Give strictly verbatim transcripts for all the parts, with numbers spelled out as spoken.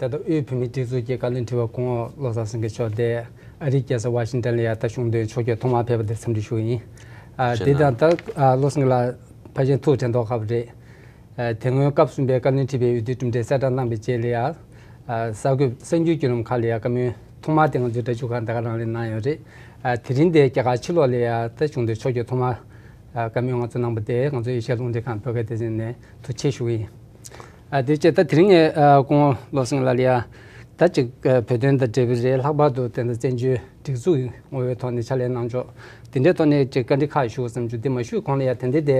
ད་ལྟ་དབུས་བོད་མིའི་སྒྲིག་འཛུགས་ཀྱི་བཀའ་བློན་ཁྲི་པ་སྐུ་ངོ་བློ་བཟང་སེང་གེ་མཆོག་དེ་ཨ་རིའི་རྒྱལ་ས་ཝ་ཤིང་ཏན་ལ་ཡ་ད་གཞུང་དོན་ཕྱོགས་བསྐྱོད་ཐོག་མར་ཕེབས་པ་དེར་འཚམས་འདྲི་ཞུ་གི་ཡིན། ཨ། དེ་དང་ད་ཨ་བློ་བཟང་ལགས་ཕལ་ཆེར་ཐུགས་དྲན་རྟོགས་ཁག་པོ་རེད། ཨ། དེ་སྔོན་སྐབས་གསུམ་པའི་བཀའ་བློན་ཁྲི་པའི་འོས་བསྡུའི་གྲུབ་འབྲས་གསལ་བསྒྲགས་གནང་བའི་རྗེས་ལ་ཡ། ཨ། གསར་འགོད་གསར་འགྱུར་བརྒྱུད་ལམ་ཁག་ལ་ཡ་བཀའ་མོལ་ཐོག་མར་དེ་ང་ཚོའི་སྒྲ་ཆུ་ཁང་ད་ག་རང་ལ་གནང་ཡོད་རེད། ཨ། དེ་རིང་དེ་རྒྱ་གར་ཕྱི་ལོགས་ལ་ཡ་ད་གཞུང་དོན་ཕྱོགས་བསྐྱོད་ཐོག་མར་ཨ་བཀའ་མོལ་ང་ཚོ་གནང་པ་དེ་ང་ཚོ་ཨེ་ཤ་ཡ་རླུང་འཕྲིན་ཁང་བོད་སྐད་སྡེ་ཚན་ནས་ཐུགས་རྗེ་ཆེ་ཞུ་གི་ཡིན། ཨ། དེ་བྱས་ད་དེ་རིང་ངས་ཨ་སྐུ་ངོ་བློ་བཟང་ལགས་ལ་ཡ་ད་ཅིག་ཨ་བོད་དོན་དང་འབྲེལ་བ་རེད། ལྷག་པར་དུ་དེ་འདྲ་བཙན་བྱོལ་སྒྲིག་འཛུགས་ངོ་བོའི་ཐོག་ནས་ཕྱག་ལས་གནང་ཕྱོགས་དེ་འདྲའི་ཐོག་ནས་ཅིག་བཀའ་འདྲི་ཁག་ཞུ་བསམ་རྒྱུ་དེ་མ་ཞུས་གོང་ལ་ཡ་དེ་འདྲ་དེ་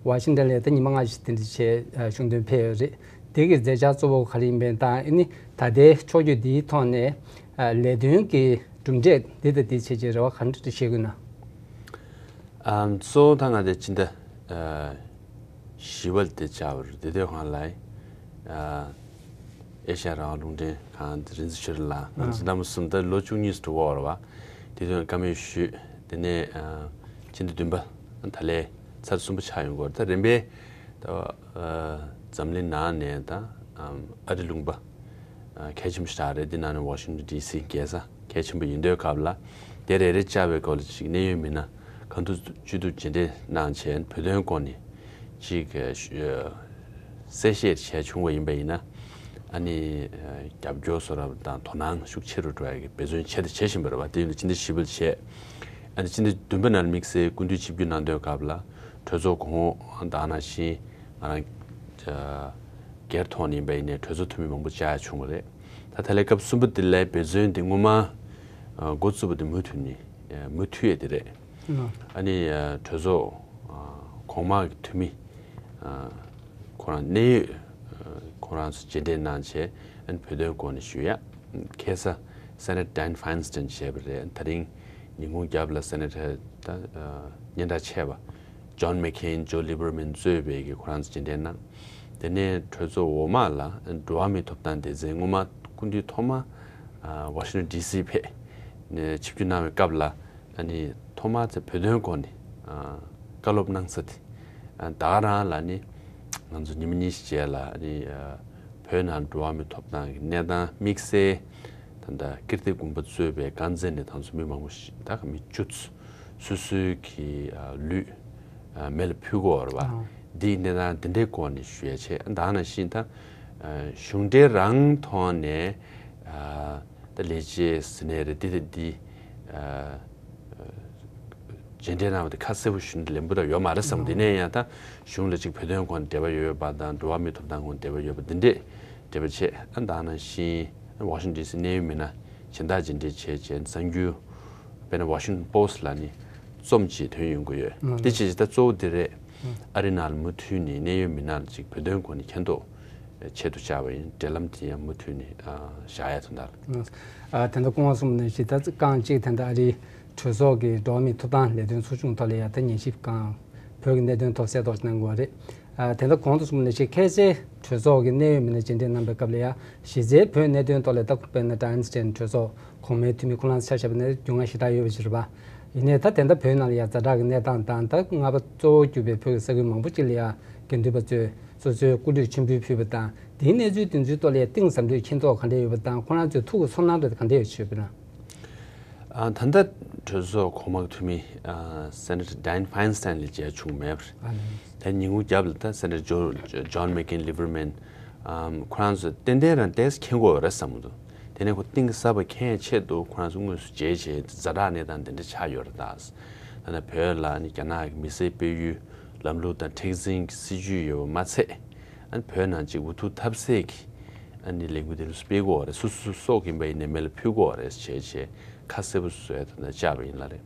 ཝ་ཤིང་ཏན་ལ་ཡ་ད་ཉི་མ་ལྔ་ཞིག་དེ་འདྲ་བྱས་ཨ་གཞུང་དོན་ཕེབས་ཡོད་རེད། དེ་གི་མཛད་འཆར་གཙོ་བོ་ག་རེ་ཡིན་པས་དང་ཨ་ནི་ད་ལྟའི་ཕྱོགས་བསྐྱོད་འདིའི་ཐོག་ནས་ཨ་ལས་དོན་གྱི་གྲུབ་འབྲས་འདི་དང་འདི་བྱེད་ཀྱི་རེ་བ་ག་འདྲ་བཤད་དགོས་ན། ཨམ། གཙོ་བོ་ད་ང་དེ་ཕྱི་ཟླ་ཨ་བཞི་པ་དེ་ཆགས་པ་རེད། དེ་དུས་སྒང་ལ་ཨ་ཨེ་ཤ་ཡ་རང་དབང་རླུང་འཕྲིན་ཁང་དེ་རིན་ཆེན་ཆོས་སྒྲོན་ལགས་ང་ཚོ་ཨ་འདྲ་མོ་གསུམ་ད་ལོ་བཅུ་གཉིས་སུ་འགྲོ་གི་ཡོད་རེད་པ། དེ་དུས་བཀའ་མོལ་ཞུས། དེ་ནས་ཨ་ཕྱི་ཟླ་བདུན་པ་ད་ལན་ཚར་གསུམ་པ་ཆགས་ཡོང་གི་ཡོད་རེད། ད་རིམ་པས་ད་ཨ་འཛམ་གླིང་ནང་ནས་ད་ཨམ་ཨ་རི་ལུང་པ་ཨ་གལ་ཆེན་པོ་ཞིག་རེད། དེ་ནང་ནས་ཝ་ཤིང་ཏོན་ཌི་སི་རྒྱལ་ས་གལ་ཆེན་པོ་ཡིན་དུས་སྐབས་ལ་དེ་རེ་རེ་བཅར་བའི་སྐོར་ལ་ཅིག་གནད་ཡོད་མི་སྣ་གང་ཐུབ་ཅི་ཐུབ་མཇལ་འཕྲད་གནང་བྱས་བོད་དོན་སྐོར་ནས་ཅིག་གསལ་བཤད་བྱས་བྱུང་བ་ཡིན་པ་ཡིན་ན། ཨ་ནི་རྒྱབ་སྐྱོར་བཟོ་འདྲ་དང་དོ་སྣང་ཤུགས་ཆེ་རུ་འགྲོ་ཡ་གི་འབད་བརྩོན་བྱས་དང་བྱེད་བཞིན་པ་རེད་པ། དེ་ཡིན་དུས་ཕྱི་ཟླ་བཞི་པ་ལ་བྱས། ཨ་ནི་ཕྱི་ཟླ་བདུན་པ་ནང་ལ་དམིགས་བསལ་སྐུ་མདུན་ཆིབས་བསྒྱུར་གནང་དུས་སྐབས་ལ་གྲོས་ཚོགས་གོང་འོག་དང་ནང་བཞིན་ང་རང་སྒེར་ཐོག་ནས་ཡིན་པ་ཡིན་ནའི་གྲོས་ཚོགས་འཐུས་མི་མང་པོ་བཅར་ཡ་བྱུང་བ་རེད། ད་ད་ལན་སྐབས་གསུམ་པ་དེ་ལ་འབད་བརྩོན་དེ་སྔོན་མ་འགོ་བཙུགས་པ་དེ་མུ་མཐུད་ནས་མུ་མཐུད་ཡ་དེ་རེད། ཨ་ནི་གྲོས་ཚོགས་གོང་མ་གི་འཐུས་མི་ཁོ་རང་གནད་ཡོད་ཁོ་རང་ཚོ་མཇལ་འཕྲད་གནང་བྱས། ཨ་ནི་བོད་དོན་སྐོར་ནས་ཞུ་ཡ། ཁ་སང་སེ་ནེ་ཊར་ཌེན་ཕའིན་སི་ཊེན་བྱས་པ་རེད། ད་རིང་ཉིན་གུང་རྒྱབ་ལ་སེ་ནེ་ཊར་ད་སྙན་གྲགས་ཆེ་བ་ཇོན་མེག་ཁེན་ཇོ་ལི་བར་མན་གཙོས་པའི་གི་ཁོ་རང་ཚོ་མཇལ་འཕྲད་གནང་། དེ་ནས་གྲོས་ཚོགས་འོག་མ་ལ་འགྲོ་བ་མིའི་ཐོབ་ཐང་སྡེ་ཚན་སྔོན་མ་སྐུ་མདུན་ཐོག་མ་ཝ་ཤིང་ཏོན་ཌི་སི་ཕེབས་ནས་ཆིབས་བསྒྱུར་གནང་བའི་སྐབས་ལ་ཨ་ནི་ཐོག་མ་ཚེ་བོད་དོན་སྐོར་ནས་བཀའ་སློབ་གནང་ས་དེ་ད་ག་རང་ལ་ནི་ང་ཚོ་ཉི་མ་གཉིས་ཤིག་རྗེས་ལ་ཨ་ནི་བོད་ནང་འགྲོ་བ་མིའི་ཐོབ་ཐང་གི་གནས་སྟངས་དམིགས་བསལ་ད་ལྟ་ཀིརྟི་དགོན་པ་གཙོས་པའི་དཀར་མཛེས་ནས་ད་ཚོ་མི་མང་པོ་ཞིག་ད་ག་མི་བཅུ་ཚོ་སོ་སོའི་གི་ལུས་མེ་ལ་ཕུལ་དགོས་པ་རེད་པ། འདིའི་གནས་སྟངས་འདི་འདྲའི་སྐོར་ནས་ཞུ་ཡ་བྱས། ད་ག་ནང་བཞིན་ད་གཞུང་འབྲེལ་རང་ཐོག་ནས་ད་ལས་བྱེད་ཟེར་ནའི་རེད། འདི་དང་འདི་མཇལ་འཕྲད་གནང་བ་དེ་ཁ་གསལ་པོ་ཞུ་ན་ལན་པོ་ད་ཡོད་མ་རེད་བསམ། དེ་ནས་ཡང་ད་གཞུང་ལ་ཅིག་བོད་དོན་སྐོར་ནས་འབྲེལ་བ་ཡོད་པ་དང་འགྲོ་བ་མིའི་ཐོབ་ཐང་སྐོར་ནས་འབྲེལ་བ་ཡོད་པ་འདི་འདྲས་འབྲེལ་བ་བྱས། ཨ་ད་ག་ནང་བཞིན་ཝ་ཤིང་ཏོན་ཌི་སི་གནད་ཡོད་མི་སྣ་གཞན་དག་མཇལ་འཕྲད་བྱས་བྱས་གསར་འགྱུར་དཔེར་ན་ཝ་ཤིང་ཏོན་པོ་སི་ཊི་ལ་ནི་རྩོམ་ཅིག་ཐོན་ཡོང་གི་ཡོད། དེ་བྱས་ད་གཙོ་བོ་འདི་རེད། ཨ་རི་ནང་ལ་མུ་མཐུད་ནས་གནད་ཡོད་མི་སྣ་ལ་ཅིག་བོད་དོན་སྐོར་ནས་མཁྱེན་རྟོགས་ཆེད་དུ་བཅར་བ་ཡིན། འབྲེལ་ལམ་དེ་ཡང་མུ་མཐུད་ནས་བཞག་ཡ་དོན་དག་ལ། ཨ་དེ་འདྲ་སྐུ་ངོ་གསུངས་པ་ནང་བཞིན་ད་རྐང་གཅིག་དེ་འདྲ་ཨ་རིའི་གྲོས་ཚོགས་ཀྱི་འགྲོ་བ་མིའི་ཐོབ་ཐང་ལས་དོན་ཚོགས་ཆུང་ཐོག་ལ་ཡ་ད་ཉན་ཞིབ་ཁང་བོད་ཀྱི་གནད་དོན་ཐོག་གསལ་རྟོགས་གནང་དགོས་པ་རེད། ཨ་དེ་འདྲ་གོང་དུ་གསུངས་པ་ནང་བཞིན་ཁ་སང་གྲོས་ཚོགས་ཀྱི་གནད་ཡོད་མི་སྣ་མཇལ་འཕྲད་གནང་པའི་སྐབས་ལ་ཡ་གཞི་རྩའི་བོད་གནད་དོན་ཐོག་ལ་ད་དཔེར་ན་ད་ཨན་སི་ཊེན་གྲོས་ཚོགས་གོང་མའི་འཐུས་མི་ཁོ་རང་ཆ་བཞག་པ་ན་རྒྱུས་མངའ་ཞེ་དྲག་ཡོད་པ་ཞིག་རེད་པ། ཡིན་ནའི་ད་དེ་འདྲ་བོད་ནང་ལ་ཡ་ཛ་དྲག་གི་གནས་སྟངས་དང་ད་རྔ་པ་གཙོ་བོ་གྱུར་པའི་བོད་ཀྱི་ས་ཁུལ་མང་པོ་ཅིག་ལ་ཡ་དགེ་འདུན་པ་ཚོས་སོ་སོའི་སྐུ་ལུས་མཆོད་འབུལ་ཕུལ་བ་དང་དེའི་གནས་ཚུལ་དེ་ཚོའི་ཐོག་ལ་ཡ་གཏིང་ཟབ་འགྲོས་མཁྱེན་རྟོགས་ག་འདྲ་ཡོད་པ་དང་ཁོ་རང་ཚོའི་ཐུགས་ཀྱི་ཚོར་སྣང་རེ་ག་འདྲ་ཡོད་ཞུས་པ་ན། ཨ་ད་ལྟ་གྲོས་ཚོགས་གོང་མ་འཐུས་མི་ཨ་སེ་ནེ་ཊར་ཌེན་ཕའིན་སི་ཊེན་ལས་མཇལ་བྱུང་མེད་པ་རེད། ཨ་ནི་ད་ཉིན་གུང་རྒྱབ་ལ་ད་སེ་ནེ་ཊར་ཇོ་ཇོན་མེག་ཀེན་ལི་བར་མན་ཨམ་ཁོ་རང་ཚོ་ཏན་ཏན་རང་ཏོག་ཙམ་མཁྱེན་གྱི་ཡོད་རེད་བསམ་གྱི་འདུག་དེ་ནས་ཁོ་གཏིང་ཟབ་པ་མཁྱེན་ཆེད་དུ་ཁོ་རང་ཚོ་དངོས་སུ་མཇལ་བྱས་ཛ་དྲག་གནས་སྟངས་དེ་འདྲ་ཆགས་ཡོད་རེད། ད་ད་ལྟ་བོད་ལ་ནི་རྒྱ་ནག་གི་མི་སེར་སྤེལ་ཡུལ་ལམ་ལུགས་དང་མཁྲེགས་འཛིན་གྱི་སྲིད་ཇུས་ཡོད་པ་མ་ཚད། ཨ་ནི་བོད་ནང་ཅིག་འུ་ཐུག་ཐབས་ཟད་ཀྱི་ཨ་ནི་ལས་འགུལ་དེ་ཚོ་སྤེལ་དགོས་པ་རེད། སུ་སུ་སོགས་ཡིན་པ་ཡིན་ནའི་མེ་ལ་ཕུལ་དགོས་པ་རེད་བྱས་བྱས་ཁ་གསལ་པོ་བཟོས་ད་ལྟ་བཅར་བ་ཡིན་ལ་རེད།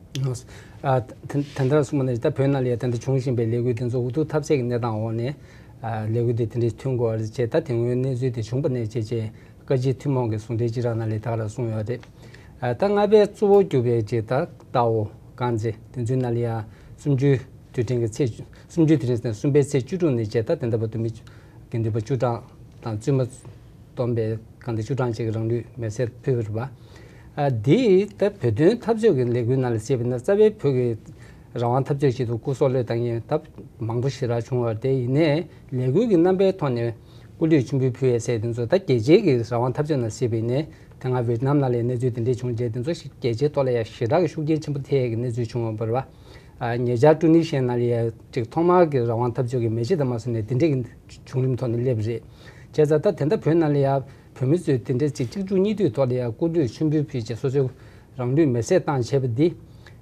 ཨ་དེ་དེ་འདྲ་གསུངས་པ་ནས་ད་བོད་ནང་ལ་ཡ་དེ་འདྲ་བྱུང་བཞིན་པའི་ལས་འགུལ་དེ་ཚོ་འུ་ཐུག་ཐབས་ཟད་ཀྱི་གནས་སྟངས་འོག་ནས་ཨ་ལས་འགུལ་དེ་དེ་འདྲའི་ཐོན་དགོས་པ་རེད་བྱས། ད་དེ་སྔོན་གནས་ཚུལ་དེ་བྱུང་པ་ནས་བྱས་བྱས་བཀའ་སྤྱི་ཐུན་མོང་གི་ཟུང་འབྲེལ་སྤྱི་བསྒྲགས་ནང་ལ་ད་ག་རང་གསུངས་ཡོད་རེད། ཨ་ད་རྔ་པའི་གཙོ་བོ་གྱུར་པའི་ཅིག་ད་རྟའུ་དཀར་མཛེས་དེ་ཚོའི་ནང་ལ་ཡ་གསུམ་བཅུའི་དུས་དྲན་གྱི་ཚེས་གསུམ་བཅུའི་དུས་དྲན་ཟེར་ན་གསུམ་པའི་ཚེས་བཅུ་དྲུག་ནས་བྱས་ད་དེ་འདྲ་བར་དུ་མི་དགེ་འདུན་པ་བཅུ་གྲངས་དང་བཙུན་མ་སྟོན་པའི་གང་དེ་བཅུ་གྲངས་ཅིག་གི་རང་ལུས་མེར་སྲེག་ཕུལ་བ་རེད་པ། ཨ་འདི་ད་བོད་དོན་འཐབ་རྩོད་ཀྱི་ལས་འགུལ་ནང་ལ་བཤད་པ་ཡིན་ན་རྩ་བའི་བོད་ཀྱི་རང་དབང་འཐབ་རྩོད་ཆེད་དུ་སྐུ་སྲོག་བློས་བཏང་མཁན་ད་མང་པོ་ཞེ་དྲག་བྱུང་བ་རེད། དེ་ཡིན་ནའི་ལས་འགུལ་གྱི་རྣམ་པའི་ཐོག་ནས་ སྐུ་ལུས་མཆོད་འབུལ་ཕུལ་ཡས་ཟེར་དེ་ཚོ་ད་རྒྱལ་སྤྱིའི་གི་རང་དབང་འཐབ་རྩོད་ནང་གཟིགས་པ་ཡིན་ནའི་དེ་སྔ་ཝེད་ནམ་ནང་ལ་ཡང་གནས་ཚུལ་དེ་འདྲས་བྱུང་རྗེས་དེ་ཚོ་ཞིག་རྒྱལ་སྤྱིའི་ཐོག་ལ་ཡང་ཞེ་དྲག་གི་ཤུགས་རྐྱེན་ཆེན་པོ་ཐེབས་ཡས་ཀྱི་གནས་ཚུལ་བྱུང་བ་རེད་བ། ཨ་ཉེ་ཆར་ཀྲུ་ནི་ཤི་ཡ་ནང་ལ་ཡང་ཅིག་ཐོག་མར་གྱི་རང་དབང་འཐབ་རྩོད་ཀྱི་མེ་ལྕེ་དང་མ་སོང་ནས་དེ་འདྲས་ཀྱི་བྱུང་རིམ་ཐོག་ནས་སླེབས་རེད། བྱས་ཙང་ད་དེ་འདྲ་བོད་ནང་ལ་ཡང་བོད་མི་ཚོས་དེ་འདྲས་ཅིག་གཅིག་མཇུག་གཉིས་མཐུད་ཐོག་ལ་ཡང་སྐུ་ལུས་མཆོད་འབུལ་ཕུལ་བྱས་སོ་སོའི་རང་ལུས་མེར་སྲེག་བཏང་བྱས་པ་འདི།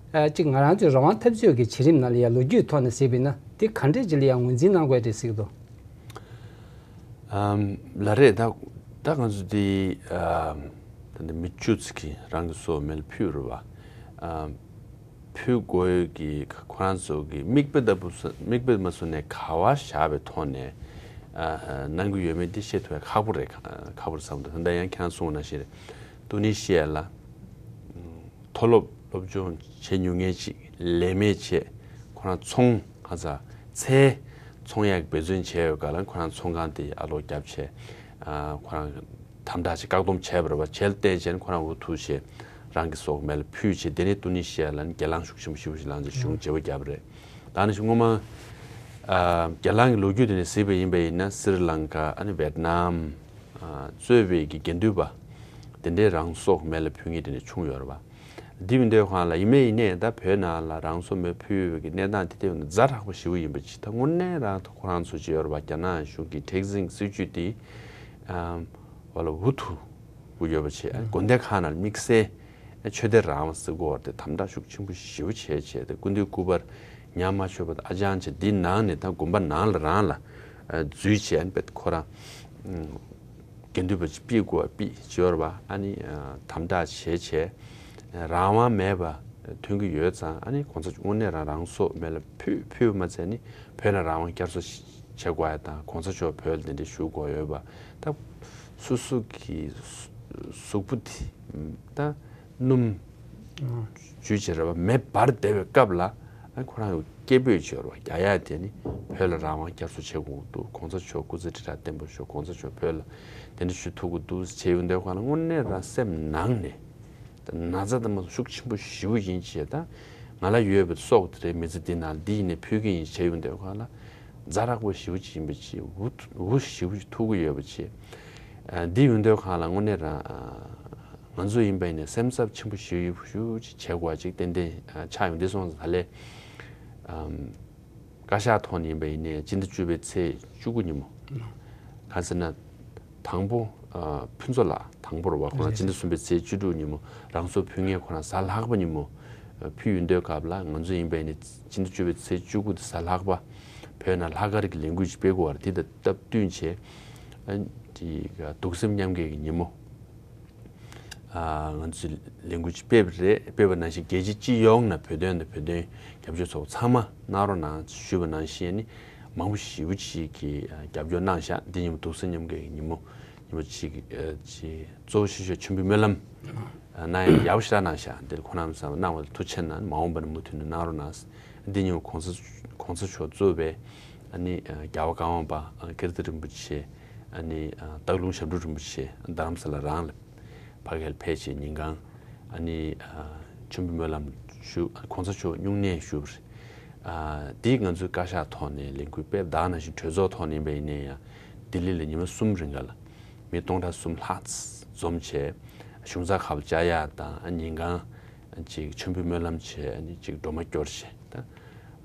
ཨ་གཅིག་ང་རང་ཚོའི་རང་དབང་འཐབ་རྩོད་ཀྱི་བྱེད་རིམ་ནང་ལ་ཡང་ལོ་རྒྱུས་ཐོག་ནས་གཟིགས་པ་ཡིན་ན་དེ་ག་འདྲས་ཅིག་ལ་ཡང་ངོས་འཛིན་གནང་དགོས་རེད་གཟིགས་འདུག་ཨམ། ལགས་རེད། ད་ད་ང་ཚོ་འདི་ཨམ། ད་འདི་མི་བཅུ་ཙམ་གྱིས་རང་གི་སྲོག་མེར་ཕུལ་རེད་བ། ཨམ། ཕུལ་དགོས་ཀྱི་ཁོ་རང་ཚོ་གི་མིག་དཔེ་ལྟ་བུ་ས་མིག་དཔེ་མ་བཟོ་ནས་ག་བ་བཞག་པའི་ཐོག་ནས་ཨ་ཨ་གནང་གི་ཡོད་མེད་འདི་ཤེས་ཐུབ་ཡ་ཁག་པོ་རེད། ཁག་པོ་རེད་བསམ་འདུག་ད་ལྟ་ཡང་ཁྱེད་རང་གསུངས་པ་ནང་བཞིན་རེད། ཏུ་ནི་ཤི་ཡ་ལ། མཐོ་སློབ་སློབ་སྦྱོང་བྱེད་མྱོང་མཁན་ཅིག་ལས་མེད་བྱས། ཁོ་རང་ཚོང་གང་ཟག་ཚལ་ཚོང་ཡག་འབད་བརྩོན་བྱས་ཡོད་ག་ལ། ཁོ་རང་ཚོང་ཁང་དེ་ཨ་ལོག་བརྒྱབ་བྱས། ཨ་ཁོ་རང་དམ་དྲག་བྱས་བཀག་སྡོམ་བྱས་པ་རེད་བ། བྱས་ལ་བརྟེན་བྱས་ནས་ཁོ་རང་འུ་ཐུག་བྱས་རང་གི་སྲོག་མེ་ལ་ཕུལ་བྱས། དེ་ནས་ཏུ་ནི་ཤི་ཡ་ལ་ནི་སྒེར་ལངས་ཤུགས་ཆེན་པོ་ཞེ་པོ་ཞིག་ལངས་བྱས་གཞུང་བརྗེ་པོ་བརྒྱབ་པ་རེད། ད་ནི་ཞིག་སྔོན་མ་ཨ་སྒེར་ལངས་ཀྱི་ལོ་རྒྱུས་དེ་ནས་གཟིགས་པ་ཡིན་པ་ཡིན་ན་སི་རི་ལང་ཀ་ཨ་ནི་ཝེད་ནམ། ཨ་གཙོས་པའི་གི་དགེ་འདུན་པ་དེ་འདྲའི་རང་སྲོག་མེ་ལ་ཕུལ་མཁན་དེ་འདྲ་བྱུང་ཡོད་རེད་པ། འདི་མི་འདོད་ཁང་ལ་ཡིན་མིན་ཡིན་ནའི་ད་བོད་ནང་ལ་རང་སྲོག་མེ་ཕུལ་བའི་གི་གནས་སྟངས་དེ་དེ་ཛ་དྲག་པོ་ཞེ་པོ་ཡིན་པ་ཅིག་ད་དངོས་གནས་རང་ཁོ་རང་ཚོ་ཅིག་ཡོད་རེད་པ། རྒྱ་ནག་གཞུང་གི་མཁྲེགས་འཛིན་སྲིད་ཇུས་དེ་ཨ་བ་ལ་འུ་ཐུག་གི་ཡོད་པ་བྱས། ཨ་དགོན་སྡེ་ཁག་ནང་དམིགས་བསལ་ཨ་ཆོས་སྡེ་རང་དབང་ཟེར་གོ་བ་དེ་དམ་དྲག་ཤུགས་ཆེན་པོ་ཞེ་པོ་བྱས་བྱས་ཏེ་སྐུ་མདུན་སྐུ་པར་ཉམས་མ་ཆོད་པ་དང་ཨ་ཅང་བྱས། འདི་ནང་ནས་ད་དགོན་པ་ནང་ལ་རང་ལ་ཨ་འཛུལ་བྱས་ཨ་ནི་ཁོ་རང་དགེ་འདུན་པ་ཅིག་ཕུད་དགོས་པ་ཕུད་བྱས་ཡོད་རེད་པ། ཨ་ནི་ཨ་དམ་དྲག་བྱས་བྱས་རང་དབང་མེད་པ་ཐོན་གྱི་ཡོད་ཙང་། ཨ་ནི་གོང་ས་དངོས་གནས་རང་རང་སྲོག་མེ་ལ་ཕུལ་ཕུལ་བ་མ་ཚད་ནི་བོད་ནང་རང་དབང་བསྐྱར་གསོ་བྱེད་དགོས་ཡ་དང་། གོང་ས་མཆོག་བོད་ལ་གདན་འདྲེན་ཞུ་དགོས་ཡོད་པ། ད་སོ་སོ་གི་གཟུགས་པོ་དེ་ད་སྣུམ་འཇུ་བྱེད་རེད་པ། མེ་འབར་བསྡད་པའི་སྐབས་ལ་ཨ་ཁོ་རང་སྐད་འབོད་བྱེད་རེད་པ། རྒྱག་ཡ་དེ་ནི་བོད་ལ་རང་དབང་བསྐྱར་གསོ་བྱེད་དགོས་འདུག་གོང་ས་མཆོག་སྐུ་ཚེ་ཁྲི་ཕྲག་བརྟན་པར་ཤོག་གོང་ས་མཆོག་བོད་ལ་གདན་འདྲེན་ཞུ་ཐུབ་དགོས་འདུག་བྱས་ཡོང་དུས་ཁོ་ལ་དངོས་གནས་རང་སེམས་ནང་ནས་ད་ན་ཚ་དང་མ་ཤུགས་ཆེན་པོ་ཞེ་པོ་ཡིན་བྱས། ད་ང་ལ་ཡོད་པའི་སྲོག་དེ་རེད། མི་ཚེ་འདི་ནང་འདི་ཡིན་ནས་ཕུལ་གྱི་ཡིན་བྱས་ཡོང་དུས་ཁོ་ལ་ཛ་དྲག་པོ་ཞེ་པོ་ཅིག་ཡིན་པ་ཅིག་འུ་འུ་ཞེ་པོ་ཅིག་ཐུག་གི་ཡོད་པ་བྱས། ཨ་འདི་ཡོང་དུས་ཁོ་ལ་དངོས་གནས་རང་ཨ་ང་ཚོ་ཡིན་པ་ཡིན་ནས་སེམས་འཚབ་ཆེན་པོ་ཞེ་པོ་ཅིག་བྱེད་དགོས་པ་ཅིག་ཏན་ཏན་ཨ་ཆགས་ཡོང་། འདི་སོང་ཙང་ད་ལས་ཨམ། བཀའ་ཤག་ཐོག་ནས་ཡིན་པ་ཡིན་ནའི་སྤྱི་ཟླ་བཅུ་པའི་ཚེས་བཅུ་དགུ་ཉིན་མོ། གང་ཟེར་ན། དང་པོ་ཨ་ཕུན་ཚོགས་ལགས་དང་པོ་རེད་བ། ཁོང་རང་སྤྱི་ཟླ་གསུམ་པའི་ཚེས་བཅུ་དྲུག་ཉིན་མོ་རང་སྲོག་ཕུལ་མཁན་ཁོ་རང་གཟའ་ལྷག་པ་ཉིན་མོ་ཨ་ཕུལ་ཡོང་དུས་སྐབས་ལ་ང་ཚོ་ཡིན་པ་ཡིན་ནའི་སྤྱི་ཟླ་བཅུ་པའི་ཚེས་བཅུ་དགུ་དེ་གཟའ་ལྷག་པ་བོད་ནང་ལྷག་དཀར་གྱི་ལས་འགུལ་ཅིག་སྤེལ་དགོས་པ་རེད། དེ་དང་སྟབས་བསྟུན་བྱས་ཨ་དེ་གདུང་སེམས་མཉམ་སྐྱེད་ཀྱི་ཉིན་མོ། ང་ཚོས་ལས་འགུལ་ཅིག་སྤེལ་བ་རེད། སྤེལ་བ་ནང་བཞིན་རྒྱལ་སྤྱིའི་སྤྱི་ཡོངས་ནས་བོད་དོན་དང་བོད་དོན་རྒྱབ་སྐྱོར་ཚོགས་པ་ཚང་མ་གནང་རོགས་གནང་ཞུས་པ་ནང་བཞིན་ནི་མང་པོ་ཞེ་པོ་ཅིག་གིས་རྒྱབ་སྐྱོར་གནང་ཤག་འདི་ཉིན་མོ་གདུང་སེམས་མཉམ་སྐྱེད་ཀྱི་ཉིན་མོ་ཉིན་མོ་ཅིག་ཅིག་གཙོ་བོ་ཆེ་ཤོས་མཆོད་འབུལ་སྨོན་ལམ་གནང་ཡ་ཡག་པོ་ཞེ་དྲག་གནང་ཤག་འདིར་ཁོང་རྣམ་ཚང་མ་གནང་བ་ལ་ཐུགས་རྗེ་ཆེ་གནང་། མ་འོངས་པ་ནས་མུ་མཐུད་ནས་གནང་རོགས་གནང་། འདི་ཉིན་མོ་གོང་ས་གོང་ས་མཆོག་གཙོས་པའི་ཨ་ནི་རྒྱལ་བ་ཀརྨ་པ་ཀིརྟི་རིན་པོ་ཆེ། ཨ་ནི་སྟག་ལུང་ཞབས་དྲུང་རིན་པོ་ཆེ་རྡ་རམ་ས་ལ་རང་ལ་ཕ་གིར་ཕེབས་བྱས་ཉིན་གང་ཨ་ནི་མཆོད་འབུལ་སྨོན་ལམ་ཞུ། གོང་ས་མཆོག་སྨྱུང་གནས་ཞུ་བ་རེད། འདི་ང་ཚོའི་བཀའ་ཤག་ཐོག་ནས་ལས་འགུལ་སྤེལ། ད་ག་ནང་བཞིན་གྲོས་ཚོགས་ཐོག་ནས་ཡིན་པ་ཡིན་ནའི་ཡང་ལྡི་ལི་ལ་ཉི་མ་གསུམ་རིང་ག་ལ་མི་སྟོང་ཕྲག་གསུམ་ལྷག་འཛོམས་བྱས་གཞུང་ཚབ་ཁག་ལ་བཅར་ཡ་དང་ཉིན་གང་ཅིག་མཆོད་འབུལ་སྨོན་ལམ་བྱས་ཨ་ནི་ཅིག་སྒྲོལ་མ་སྐྱོར་བྱས། ད་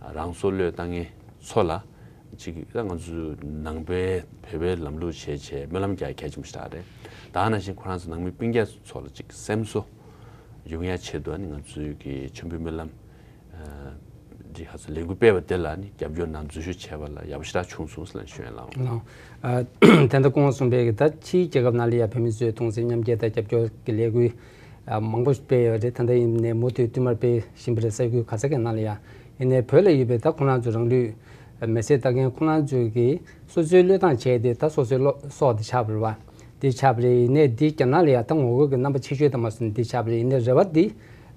རང་སྲོག་བློས་བཏང་མཁན་ཚོ་ལ་ཅིག་ད་ང་ཚོའི་ནང་པའི་བོད་པའི་ལམ་ལུགས་བྱས་བྱས་སྨོན་ལམ་རྒྱག་གལ་ཆེན་པོ་ཞིག་རེད། ད་ནང་བཞིན་ཁོ་རང་ཚོ་ནང་མི་སྤུན་ཀྱག་ཚོ་ལ་ཅིག་སེམས་གསོ་ཡོང་ཡ་ཆེད་དུ་ཨ་ནི་ང་ཚོའི་གི་མཆོད་འབུལ་སྨོན་ལམ་འདི་ཧ་ཚོ་ལས་འགུལ་སྤེལ་བ་དེ་ལ་ཨ་ནི་རྒྱབ་སྐྱོར་གནང་འཛུལ་ཞུགས་བྱས་པ་ལ་ཡག་པོ་ཞེ་དྲག་བྱུང་སོང་ཟེར་ལན་ཞུ་ཡ་ལགས། ལགས། ད་ལྟ་སྐུ་ངོ་གསུངས་པའི་གི་ད་ཕྱིའི་རྒྱལ་ཁབ་ནང་ལ་ཡ་བོད་མི་ཚོའི་གདུང་སེམས་མཉམ་སྐྱེད་དང་རྒྱབ་སྐྱོར་གི་ལས་འགུལ་མང་པོ་སྤེལ་ཡོད་རེད། ད་ལྟ་ཡིན་ནའི་མུ་མཐུད་བསྟུད་མར་སྤེལ་བཞིན་པ་རེད། ས་ཁུལ་ག་ས་གའི་ནང་ལ་ཡ། ཡིན་ནའི་བོད་ལ་ཡོད་པའི་ད་ཁོང་རང་ཚོ་རང་ལུས་མེར་སྲེག་བཏང་མཁན་ཁོང་རང་ཚོས་ཀྱི་སོ་སོའི་བློས་བཏང་བྱས་ཏེ་ད་སོ་སོའི་བློ་སྲོག་དེ་ཆགས་པ་རེད་བ། དེ་ཆགས་པ་རེད། ཡིན་ནའི་འདི་རྒྱ་ནག་ལ་ཡ་ད་ངོ་རྒོལ་གྱི་རྣམ་པ་ཆེ་ཤོས་དང་མ་སོང་འདི་ཆགས་པ་རེད། ཡིན་ནའི་རེ་བ་འདི་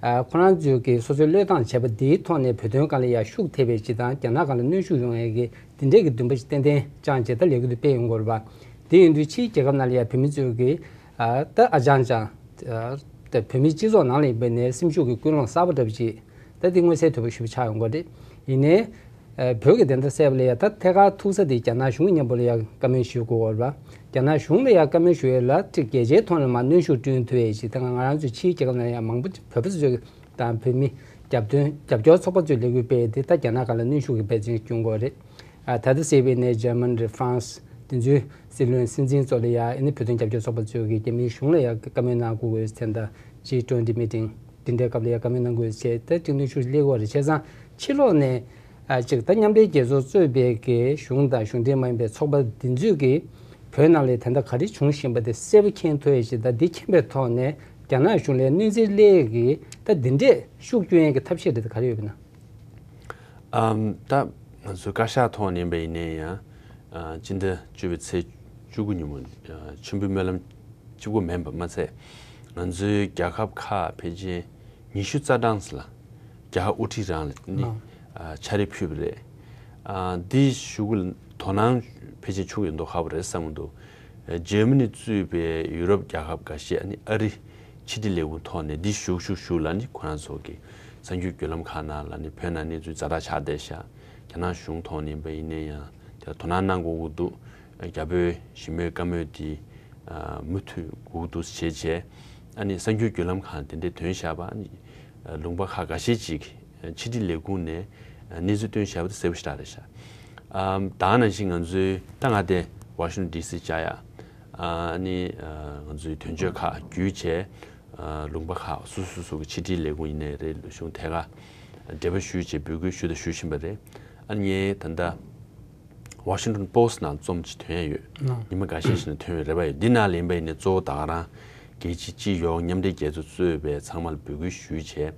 ཁོང་རང་ཚོས་ཀྱི་སོ་སོའི་བློས་བཏང་བྱས་པ་འདིའི་ཐོག་ནས་བོད་དོན་སྒང་ལ་ཡ་ཤུགས་ཐེབས་པའི་ཅིག་དང་རྒྱ་ནག་སྒང་ལ་གནོན་ཤུགས་ཡོང་ཡས་ཀྱི་དེ་འདྲས་ཀྱི་འདུན་པ་ཞིག་ཏན་ཏན་བཅངས་བྱས་ད་ལས་འགུལ་འདི་སྤེལ་ཡོང་གི་ཡོད་རེད་བ། དེ་ཡིན་དུས་ཕྱིའི་རྒྱལ་ཁབ་ནང་ལ་ཡ་བོད་མི་ཚོས་ཀྱི་ད་ཨ་ཅང་ཅང་ད་བོད་མིའི་སྤྱི་ཚོགས་ནང་ལ་ཡིན་པ་ནས་སེམས་ཤུགས་ཀྱི་ཀུན་སློང་གསར་པ་འདྲ་པོ་ཅིག་ད་འདི་མངོན་གསལ་དོད་པོ་ཞེ་པོ་ཆགས་ཡོང་གི་རེད། ཡིན་ནའི་ ཨ་བོད་ཀྱི་བདེན་མཐའ་གསལ་བ་ལ་ཡ་ད་ཐད་ཀར་ཐུག་ས་དེ་རྒྱ་ནག་གཞུང་གི་མཉམ་པོ་ལ་ཡ་བཀའ་མོལ་ཞུ་དགོས་པ་རེད་པ། རྒྱ་ནག་གཞུང་ལ་ཡ་བཀའ་མོལ་ཞུ་ཡས་ལ་ཅིག་རྒྱལ་སྤྱིའི་ཐོག་ནས་མར་གནོན་ཤུགས་བསྐྲུན་ཐུབ་ཡས་ཅིག་ད་ང་རང་ཚོའི་ཕྱིའི་རྒྱལ་ཁབ་ནང་ཡ་མང་པོ་བོད་པ་ཚོས་དང་བོད་མི་རྒྱབ་སྐྱོར་རྒྱབ་སྐྱོར་ཚོགས་པ་ཚོས་ལས་འགུལ་སྤེལ་ཏེ་ད་རྒྱ་ནག་སྒང་ལ་གནོན་ཤུགས་ཀྱི་འབད་བརྩོན་བསྐྱོན་དགོས་རེད། ཨ་ད་ལྟ་སྲིད་པའི་ནས་འཇར་མན་རེད། ཧྥ་རན་སི་དེ་ཚོའི་སྲིད་བློན་སྲིད་འཛིན་ཚོ་ལ་ཡ་ཨ་ནི་བོད་དོན་རྒྱབ་སྐྱོར་ཚོགས་པ་ཚོས་ཀྱི་རྒྱ་མིའི་གཞུང་ལ་ཡ་བཀའ་མོལ་གནང་དགོས་ཀྱི་ཡོད་ཟེར། ད་ཇི་ཊུ་ཝེན་ཊི་མི་ཊིང་དེ་འདྲའི་སྐབས་ལ་ཡ་བཀའ་མོལ་གནང་དགོས་ཡོད་ཟེར་ད་ཅིག་གནོན་ཤུགས་སླེབས་ཀྱི་ཡོད་རེད། བྱས་ཙང་ཕྱི་ལོགས་ནས་ཨ་ཅིག་ད་མཉམ་འབྲེལ་རྒྱལ་ཚོགས་གཙོས་པའི་གི་གཞུང་དང་གཞུང་འབྲེལ་མ་ཡིན་པའི་ཚོགས་པ་འདི་ཚོས་ཀྱི་བོད་ནང་ལ་ད་ལྟ་ག་རེ་བྱུང་བཞིན་པ་དེ་གསལ་པོ་མཁྱེན་ཐུབ་ཡས་ཅིག་ད་འདི་མཁྱེན་པའི་ཐོག་ནས་རྒྱ་ནག་གཞུང་ལ་གནོན་འཚེ་སླེབས་ཀྱི་ད་འདི་འདྲས་ཤུགས་སྐྱོན་ཡས་ཀྱི་ཐབས་ཤེས་རེ་ད་ག་རེ་ཡོད་པ་ན། ཨམ། ད་ང་ཚོའི་བཀའ་ཤག་ཐོག་ནས་ཡིན་པ་ཡིན་ནའི་ཡང་། ཨ། སྤྱི་ཟླ་བཅུ་པའི་ཚེས་བཅུ་དགུ་ཉིན་མོ། ཨ། མཆོད་འབུལ་སྨོན་ལམ་གཅིག་པོ་མིན་པ་མ་ཚད། ང་ཚོའི་རྒྱལ་ཁབ་ཁག་ཕལ་ཆེར་ཉི་ཤུ་རྩ་གྲངས་ལ་རྒྱ་གར་དབུ་ཁྲིད་རང་ལ་ནི། ཨ། ཨ། ཕྱག་རིས་ཕུལ་བ་རེད། ཨ། འདིའི་གཞུག་གུ་ལ་དོ་སྣང་ཕལ་ཆེར་བྱུང་ཡོད་མདོག་ཁ་པོ་རེད་བསམ་གྱི་འདུག་ཨ། འཇར་མ་ནི་གཙོས་པའི་ཡུ་རོབ་རྒྱལ་ཁབ་འགའ་ཤས་ནི་ཨ་རི་ཕྱི་དྲིལ་ལས་ཁུངས་ཐོག་ནས་འདི་ཞུ་ཞུ་ཞུ་ལབ་ནི་ཁོ་རང་ཚོ་གི་གསར་འགྱུར་བརྒྱུད་ལམ་ཁག་ནང་ལ་ནི་བོད་ནང་གནས་ཚུལ་ཛ་དྲག་ཆགས་བསྡད་ཤག་རྒྱ་ནག་གཞུང་ཐོག་ནས་ཡིན་པ་ཡིན་ན་ཡང་དེ་དོ་སྣང་གནང་དགོས་ཀྱི་འདུག་རྒྱ་བོད་ཞི་མོལ་བཀའ་མོལ་འདི་མུ་མཐུད་དགོས་ཀྱི་འདུག་ཟེར་བྱས། ཨ་ནི་གསར་འགྱུར་བརྒྱུད་ལམ་ཁག་དེ་འདྲའི་ཐོན་བཞག་པ། ཨ་ནི་ལུང་པ་ཁག་འགའ་ཤས་ཅིག་ཕྱི་དྲིལ་ལས་ཁུངས་ནས་གནས་ཚུལ་བཏོན་བཞག་པ་དེ་གསལ་པོ་ཞེ་དྲག་རེད་ཤག་ཨ། ད་ག་ནང་བཞིན་ང་ཚོའི་ད་ང་དེ་ཝ་ཤིང་ཊོན་ཌི་སི་བཅར་ཡ། ཨ་ནི་ང་ཚོའི་དོན་གཅོད་ཁག་བརྒྱུད་བྱས། ཨ། ལུང་པ་ཁག་སོ་སོ་སོ་སོ་གི་ཕྱི་དྲིལ་ལས་ཁུངས་ཡིན་ནའི་རེད། གཞུང་དེ་ག་འབྲེལ་བ་ཞུས་བྱས་འབོད་སྐུལ་ཞུས་དང་ཞུ་བཞིན་པ་རེད། ཨ་ནི་ངས་ད་ལྟ་ཝ་ཤིང་ཊོན་པོ་སི་ཊི་ནང་རྩོམ་ཅིག་ཐོན་ཡ་ཡོད། ཨ། ཉི་མ་འགའ་ཤས་ཤིག་ནས་ཐོན་ཡོད་རེད་པ། ཡོད་འདི་ནང་ལ་ཡིན་པ་ཡིན་ནའི་གཙོ་བོ་ད་ག་རང་རྒྱལ་སྤྱི་སྤྱི་ཡོངས་མཉམ་འབྲེལ་རྒྱལ་ཚོགས་གཙོས་པའི་ཚང་མ་ལ་འབོད་སྐུལ་ཞུས་བྱས།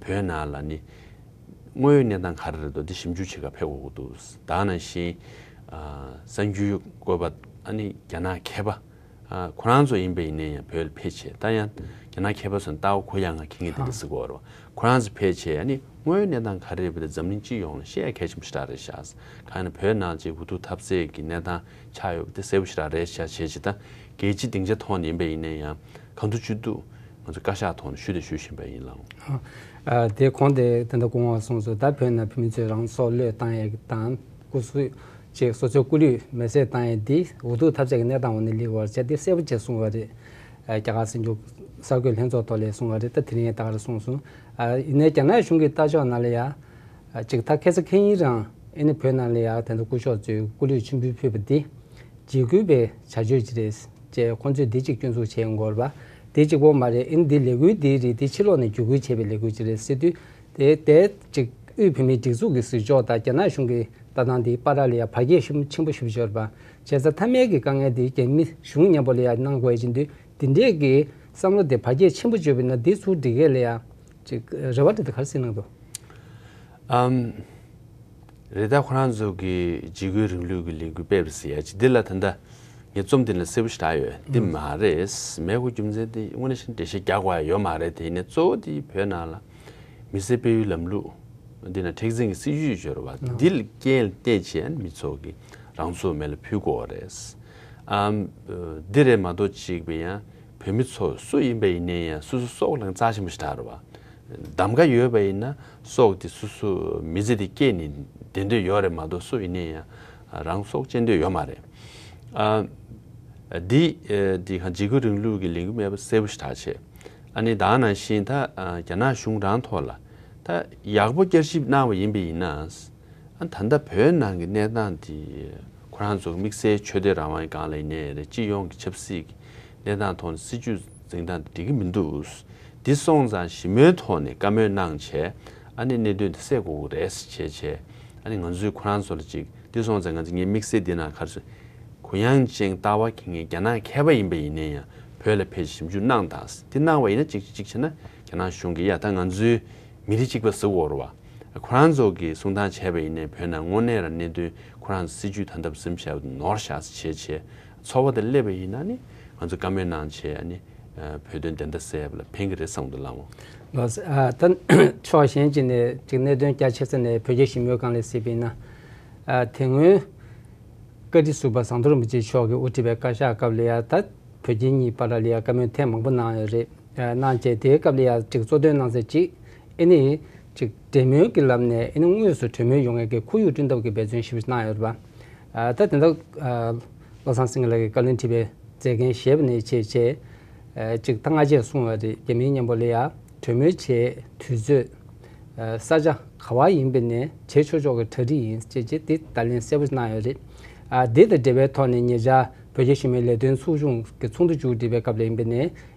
བོད་ནང་ལ་ནི་དངོས་ཡོད་གནས་སྟངས་ག་རེ་རེད་འདུག་འདི་ཞིབ་འཇུག་བྱེད་གར་ཕེབས་དགོས་ཀྱི་འདུག་ད་ག་ནང་བཞིན། ཨ། གསར་འགྱུར་བཀོད་པ། ཨ་ནི་རྒྱ་ནག་མཁས་པ། ཨ། ཁོ་རང་ཚོ་ཡིན་པ་ཡིན་ནའི་ཡང་བོད་ལ་ཕེབས་བྱས། ད་ཡང་རྒྱ་ནག་མཁས་པ་ཚོ་ལྟ་བ་གུ་ཡངས་ང་མཁྱེན་གྱི་དེ་འདྲ་ཟེར་གྱི་ཡོད་རེད་པ། ཁོ་རང་ཚོ་ཕེབས་བྱས་ཨ་ནི་དངོས་ཡོད་གནས་སྟངས་ག་རེ་རེད་པ་དེ་འཛམ་གླིང་སྤྱི་ཡོངས་ལ་བཤད་ཡ་གལ་ཆེན་པོ་ཞེ་དྲག་རེད་ཤག་གང་ཡིན་ན་བོད་ནང་ཅིག་འུ་ཐུག་འཐབ་རྩོད་ཀྱི་གནས་སྟངས་ཆགས་ཡོད་པ་དེ་གསལ་པོ་ཞེ་དྲག་རེད་ཤག་བྱས་བྱས། ད་རྒྱལ་སྤྱི་སྡིངས་ཆ་ཐོག་ནས་ཡིན་པ་ཡིན་ནའི་ཡང་གང་ཐུབ་ཅི་ཐུབ་ང་ཚོ་བཀའ་ཤག་ཐོག་ནས་ཞུ་དང་ཞུ་བཞིན་པ་ཡིན་ལགས། ཨ། དེ་གོང་དེ་ད་ལྟ་སྐུ་ངོ་གསུངས་སོང་། ད་བོད་ནང་བོད་མི་ཚོས་རང་སྲོག་བློས་བཏང་ཡས་དང་སྐུ་གཟུགས་ཅིག་སོ་སོའི་སྐུ་ལུས་མེ་བསྲེགས་བཏང་ཡས་འདི་འུ་ཐུག་འཐབ་རྩོད་ཀྱི་གནས་སྟངས་འོག་ནས་སླེབས་པ་རེད་བྱས། འདི་གསལ་པོ་བྱས་གསུངས་པ་རེད། ཨ། རྒྱ་གར་གསར་འགྱུར་གསར་འགོད་ལྷན་ཚོགས་ཐོག་ལ་གསུངས་པ་རེད། ད་དེ་རིང་ཡང་ད་ག་རེ་གསུངས་སོང་། ཨ། ཡིན་ནའི་རྒྱ་ནག་གཞུང་གི་ལྟ་ཕྱོགས་ནང་ལ་ཡ། ཨ། ཅིག་ད་ཁ་སང་ཁ་ཉིན་རང་ཨ་ནི་བོད་ནང་ལ་ཡ་ད་ལྟ་སྐུ་ཞབས་ཚོས་སྐུ་ལུས་མཆོད་འབུལ་ཕུལ་བ་འདི་འཇིགས་སྐུལ་བའི་བྱ་སྤྱོད་ཅིག་རེད་ཅེས་ཁོང་ཚོས་འདི་ཅིག་སྐྱོན་འཛུགས་བྱས་ཡོང་གི་ཡོད་རེད་པ། དེ་གཅིག་པོ་མ་རེད། ཨ་ནི་འདི་ལས་འགུལ་འདི་རེད། འདི་ཕྱི་ལོགས་ནས་བརྒྱུད་སྐུལ་བྱས་པའི་ལས་འགུལ་ཅིག་རེད་ཟེར་དུས། དེ་དེ་ཅིག་དབུས་བོད་མིའི་སྒྲིག་འཛུགས་ཀྱི་ཟུར་ཕྱོགས་དང་རྒྱ་ནག་གཞུང་གི་ལྟ་སྟངས་འདི་བར་ལ་ཡ་བར་ཁྱད་ཤུགས་ཆེན་པོ་ཞིག་ཡོད་རེད་པ། བྱས་ཙང་མཐའ་མའི་གི་དཀའ་ངལ་འདི་རྒྱ་མི་གཞུང་མཉམ་པོ་ལ་ཡ་གནང་དགོས་ཡ་ཅིག་འདུག་དེ་འདྲས་ཀྱི་བསམ་བློ་དེ་བར་ཁྱད་ཆེན་པོ་བརྗོད་པ་ཡིན་ན་འདི་ཚུར་སྒྲིག་ཡས་ལ་ཡ་ཅིག་རེ་བ་དེ་ཚོ་ག་རེ་ཟེར་གནང་འདུག་ཨམ། རེད། ད་ཁོ་རང་ཚོ་གི་འཇིགས་སྐུལ་རིང་ལུགས་ཀྱི་ལས་འགུལ་སྤེལ་བ་ཟེར་ཡ་ཅིག་འདི་ལ་ད་ལྟ་ངས་རྩོམ་དེ་ལ་གསལ་པོ་ཞེ་དྲག་ཡོད། འདི་མ་རེད། མེད་དགོས་རྒྱུ་མཚན་དེ་དངོས་གནས་བྱས་ན་འགྲེལ་བཤད་རྒྱག་དགོས་ཡ་ཡོད་མ་རེད། དེ་ཡིན་ནའི་གཙོ་བོ་དེ་བོད་ནང་ལ་མི་སེར་སྤེལ་ཡུལ་ལམ་ལུགས་འདི་ན་མཁྲེགས་འཛིན་གྱི་སྲིད་ཇུས་ཡོད་རེད་པ། འདི་ལ་རྐྱེན་ལ་བལྟས་བྱས་མི་ཚོ་གི་རང་ཚུགས་མེད་ལ་ཕུལ་དགོས་རེད། ཨམ། འདི་རེད་མ་གཏོགས་ཅིག་པ་ཡང་བོད་མི་ཚོ་སུ་ཡིན་པ་ཡིན་ནའི་ཡང་སོ་སོ་སྲོག་ལ་རྩ་ཆེན་པོ་ཞེ་དྲག་རེད་པ། གདམ་ག་ཡོད་པ་ཡིན་ན་སྲོག་དེ་སོ་སོ་མི་ཚེ་དེ་སྐྱེལ་ནས་བསྡད་འདོད་ཡོད་རེད་མ་གཏོགས་སུ་ཡིན་ནའི་ཡང་རང་སྲོག་གཅོད་འདོད་ཡོད་མ་རེད། ཨ། འདི་འདི་ག་འཇིགས་སྐུལ་རིང་ལུགས་ཀྱི་ལས་འགུལ་མེད་པ་གསལ་པོ་ཞེ་དྲག་བྱས། ཨ་ནི་ད་ག་ནང་བཞིན་ད་རྒྱ་ནག་གཞུང་རང་ཐོག་ལ་ད་ཡག་པོ་བསྐྱར་ཞིབ་གནང་བ་ཡིན་པ་ཡིན་ན། ཨ། ད་ལྟ་བོད་ནང་གི་གནས་སྟངས་དེ་ཁོ་རང་ཚོ་དམིགས་བསལ་ཆོས་དད་རང་དབང་སྒང་ལ་ཡིན་ནའི་རེད། སྤྱི་ཡོངས་ཀྱི་ཆབ་སྲིད་ཀྱི་གནས་སྟངས་ཐོག་ནས་སྲིད་ཇུས་འཛིན་སྟངས་དེ་འགྲིག་གི་མི་འདུག་དེ་སོང་ཙང་ཞི་མོལ་ཐོག་ནས་བཀའ་མོལ་གནང་བྱས། ཨ་ནི་གནད་དོན་དེ་སེལ་དགོས་ཀྱི་རེད་ཟེར་བྱས་བྱས། ཨ་ནི་ང་ཚོས་ཁོ་རང་ཚོ་ལ་ཅིག་དེ་སོང་ཙང་ང་ཚོ་ངའི་དམིགས་བསལ་འདི་ན་ག་རེ་ཟེར། གུ་ཡངས་ཅན་ལྟ་བ་གི་ངའི་རྒྱ་ནག་མཁས་པ་ཡིན་པ་ཡིན་ནའི་ཡང་བོད་ལ་ཕེབས་ཞིབ་འཇུག་གནང་དང་། དེ་གནང་བ་ཡིན་ན་གཅིག་གཅིག་བྱས་ན་རྒྱ་ནག་གཞུང་གིས་ཡ་ད་ང་ཚོའི་མི་རིགས་གཅིག་པ་ཟེར་དགོས་རེད་པ། ཁོ་རང་ཚོ་གིས་གསུང་སྟངས་བྱས་པ་ཡིན་ནའི་བོད་ནང་དངོས་གནས་རང་གནད་དོན་ཁོ་རང་ཚོ་སྲིད་ཇུས་ད་ལྟ་ཟིན་བྱས་པ་ནོར་ཤག་ཟེར་བྱས་བྱས་ཚོར་བ་དེ་སླེབས་པ་ཡིན་ན་ནི་ང་ཚོ་བཀའ་མོལ་གནང་བྱས་ཨ་ནི་བོད་དོན་བདེན་མཐའ་གསལ་བ་ལ་ཕན་གྱི་རེད་བསམ་གྱི་འདུག་ལགས་འོང་། ལགས་སོ། ཨ། ད་ཕྱོགས་གཞན་གཅིག་ནས་ཅིག་གནད་དོན་རྒྱ་ཆེ་ས་ནས་བོད་རྒྱ་ཞི་མོལ་སྒང་ལ་གཟིགས་པ་ཡིན་ན། ཨ། དེ་སྔོན་བཀའ་ཁྲི་ཟུར་པ་ཟམ་གདོང་རིན་པོ་ཆེ་མཆོག་གིས་དབུ་ཁྲིད་པའི་བཀའ་ཤག་སྐབས་ལ་ཡ་ད་བོད་རྒྱ་གཉིས་བར་ལ་ཡ་བཀའ་མོལ་ཐེངས་མང་པོ་གནང་ཡོད་རེད། ཨ། གནང་བྱས་དེའི་སྐབས་ལ་ཡ་ཅིག་གཙོ་དོན་གནང་ས་གཅིག་ཨ་ནི། ཅིག་འབྲེལ་མོལ་གྱི་ལམ་ནས་ཨ་ནི་དངོས་སུ་གྲོས་མོལ་ཡོང་ཡས་ཀྱི་ཁོར་ཡུག་བསྐྲུན་ཐབས་ཀྱི་འབད་བརྩོན་ཞེ་པོ་གནང་ཡོད་རེད་པ། ཨ་ད་དེ་འདྲ་ཨ་བློ་བཟང་སེང་གེ་ལགས་ཀྱིས་བཀའ་བློན་ཁྲི་པའི་མཛད་འགན་བཞེས་པ་ནས་བྱས་བྱས་ཨ་ཅིག་ད་སྔ་རྗེས་གསུངས་པ་རེད། རྒྱ་མིའི་མཉམ་པོ་ལ་ཡ་གྲོས་མོལ་བྱས་དུས་ཚོད་ཨ་ས་ཆ་ག་བ་ཡིན་པ་ནས་བྱེད་ཆོག་ཆོག་གི་གྲ་སྒྲིག་ཡིན་ཅེས་བྱས་དེ་བརྡ་ལན་གསལ་པོ་གནང་ཡོད་རེད། ཨ་དེ་དང་འབྲེལ་བའི་ཐོག་ནས་ཉེ་ཆར་བོད་རྒྱ་གཞིས་མོལ་ལས་དོན་ཚོགས་ཆུང་གི་ཚོགས་འདུ་མཇུག་སྒྲིལ་བའི་སྐབས་ལ་ཡིན་པ་ནས་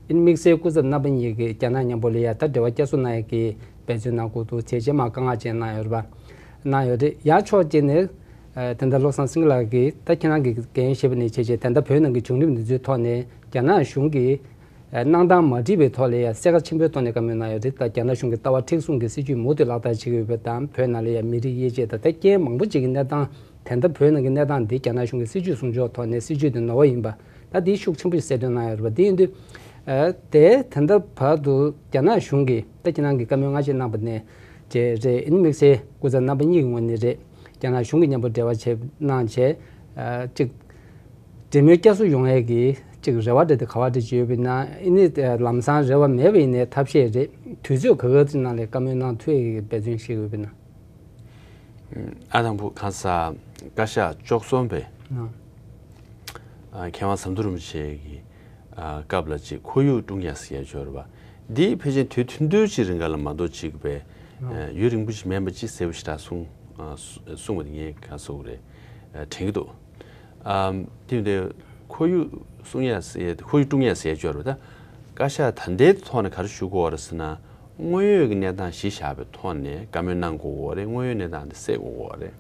ཨིན་དམིགས་བསལ་སྐུ་ཚབ་རྣམ་པ་གཉིས་ཀྱིས་རྒྱ་ནག་མཉམ་པོ་ལ་ཡ་ད་འབྲེལ་བ་བསྐྱར་གསོ་གནང་ཡས་ཀྱི་འབད་བརྩོན་གནང་དགོས་འདུག་ཅེས་བྱས་མར་བཀའ་མངགས་ཅིག་གནང་ཡོད་རེད་པ། གནང་ཡོད་རེད། ཡང་ཕྱོགས་གཅིག་ནས་ཨ་དེ་འདྲ་བློ་བཟང་སེང་གེ་ལགས་ཀྱིས་ད་ཁྱེད་རང་གིས་འགན་བཞེས་པ་ནས་བྱས་བྱས་ད་ལྟ་བོད་ནང་གི་བྱུང་རིམ་འདི་ཚོའི་ཐོག་ནས་རྒྱ་ནག་གཞུང་གིས་ཨ་གནང་སྟངས་མ་འགྲིག་པའི་ཐོག་ལ་ཡང་གསལ་ཁ་ཆེན་པོའི་ཐོག་ནས་བཀའ་མོལ་གནང་ཡོད་རེད། ད་རྒྱ་ནག་གཞུང་གི་ལྟ་བ་མཁྲེགས་བཟུང་གི་སྲིད་བྱུས་མུ་མཐུད་ལག་བསྟར་བྱེད་ཀྱི་ཡོད་པ་དང་བོད་ནང་ལ་ཡང་མི་རིགས་དབྱེ་འབྱེད་དང་ད་རྐྱེན་མང་པོ་ཅིག་གི་གནས་སྟངས་དེ་འདྲ་བོད་ནང་གི་གནས་སྟངས་འདི་རྒྱ་ནག་གཞུང་གི་སྲིད་བྱུས་བཟུང་ཕྱོགས་ཐོག་ནས་སྲིད་བྱུས་དེ་ནོར་བ་ཡིན་པ་ད་འདི་ཤུགས་ཆེན་པོ་ཞིག་གསལ་སྟོན་གནང་ཡོད་རེད་པ། དེ་ཡིན་དུས་ཨ་དེ་དེ་འདྲ་བར་དུ་རྒྱ་ནག་གཞུང་གིས་ད་ཁྱེད་རང་གིས་བཀའ་མོལ་སྔ་ཕྱི་གནང་པ་ནས་བྱས་རེད། ཨིན་དམིགས་བསལ་སྐུ་ཚབ་རྣམ་པ་གཉིས་ཀྱི་ངོས་ནས་རེད། རྒྱ་ནག་གཞུང་གི་མཉམ་པོ་འབྲེལ་བ་བྱས་གནང་བྱས་ཨ་ཅིག་འབྲེལ་མོལ་བསྐྱར་གསོ་ཡོང་ཡས་ཀྱི་ཅིག་རེ་བ་འདྲ་དེ་ག་བ་འདྲ་ཅིག་ཡོད་པ་ཡིན་ན་ཨ་ནི་ལམ་སང་རེ་བ་མེད་པ་ཡིན་ནའི་ཐབས་ཤེས་རེད། དུས་ཚོད་ག་ག་ཙམ་ནང་ལ་བཀའ་མོལ་གནང་ཐུབ་ཡས་ཀྱི་འབད་བརྩོན་བྱེད་དགོས་པ་ཡིན་ན། ཨ་དང་པོ་ཁ་ས་བཀའ་ཤག་བཅུ་གསུམ་པའི་ཨ་མཁས་དབང་ཟམ་གདོང་རིན་པོ་ཆེ་གི་ཨ་སྐབས་ལ་ཅིག་ཁོར་ཡུག་བསྐྲུན་ཡ་ཟེར་ཡ་ཅིག་ཡོད་རེད་པ། འདི་ཕལ་ཆེར་དུས་ཐུང་ཐུང་ཅིག་རིང་ག་ལ་མ་གཏོགས་ཅིག་པའི་ཨ་ཡུན་རིང་པོ་ཞིག་མིན་པ་ཅིག་གསལ་པོ་ཞེ་དྲག་གསུངས་ཨ་གསུངས་པ་དེ་ངས་ག་ཚོད་རེད་ཨ་དྲན་གྱི་འདུག་ཨམ་དེ་ཡིན་དུས་ཁོར་ཡུག་སྲུང་ཡ་ཟེར་ཡ་ཁོར་ཡུག་བསྐྲུན་ཡ་ཟེར་ཡ་ཅིག་ཡོད་རེད་པ། ད་བཀའ་ཤག་ད་ལྟའི་ཐོག་ནས་ག་རེ་ཞུ་དགོས་རེད་ཟེར་ན། དངོས་ཡོད་ཀྱི་གནས་སྟངས་གཞི་བཞག་པའི་ཐོག་ནས་བཀའ་མོལ་གནང་དགོས་ཀྱི་ཡོད་རེད། དངོས་ཡོད་གནས་སྟངས་དེ་སེལ་དགོས་ཀྱི་ཡོད་རེད།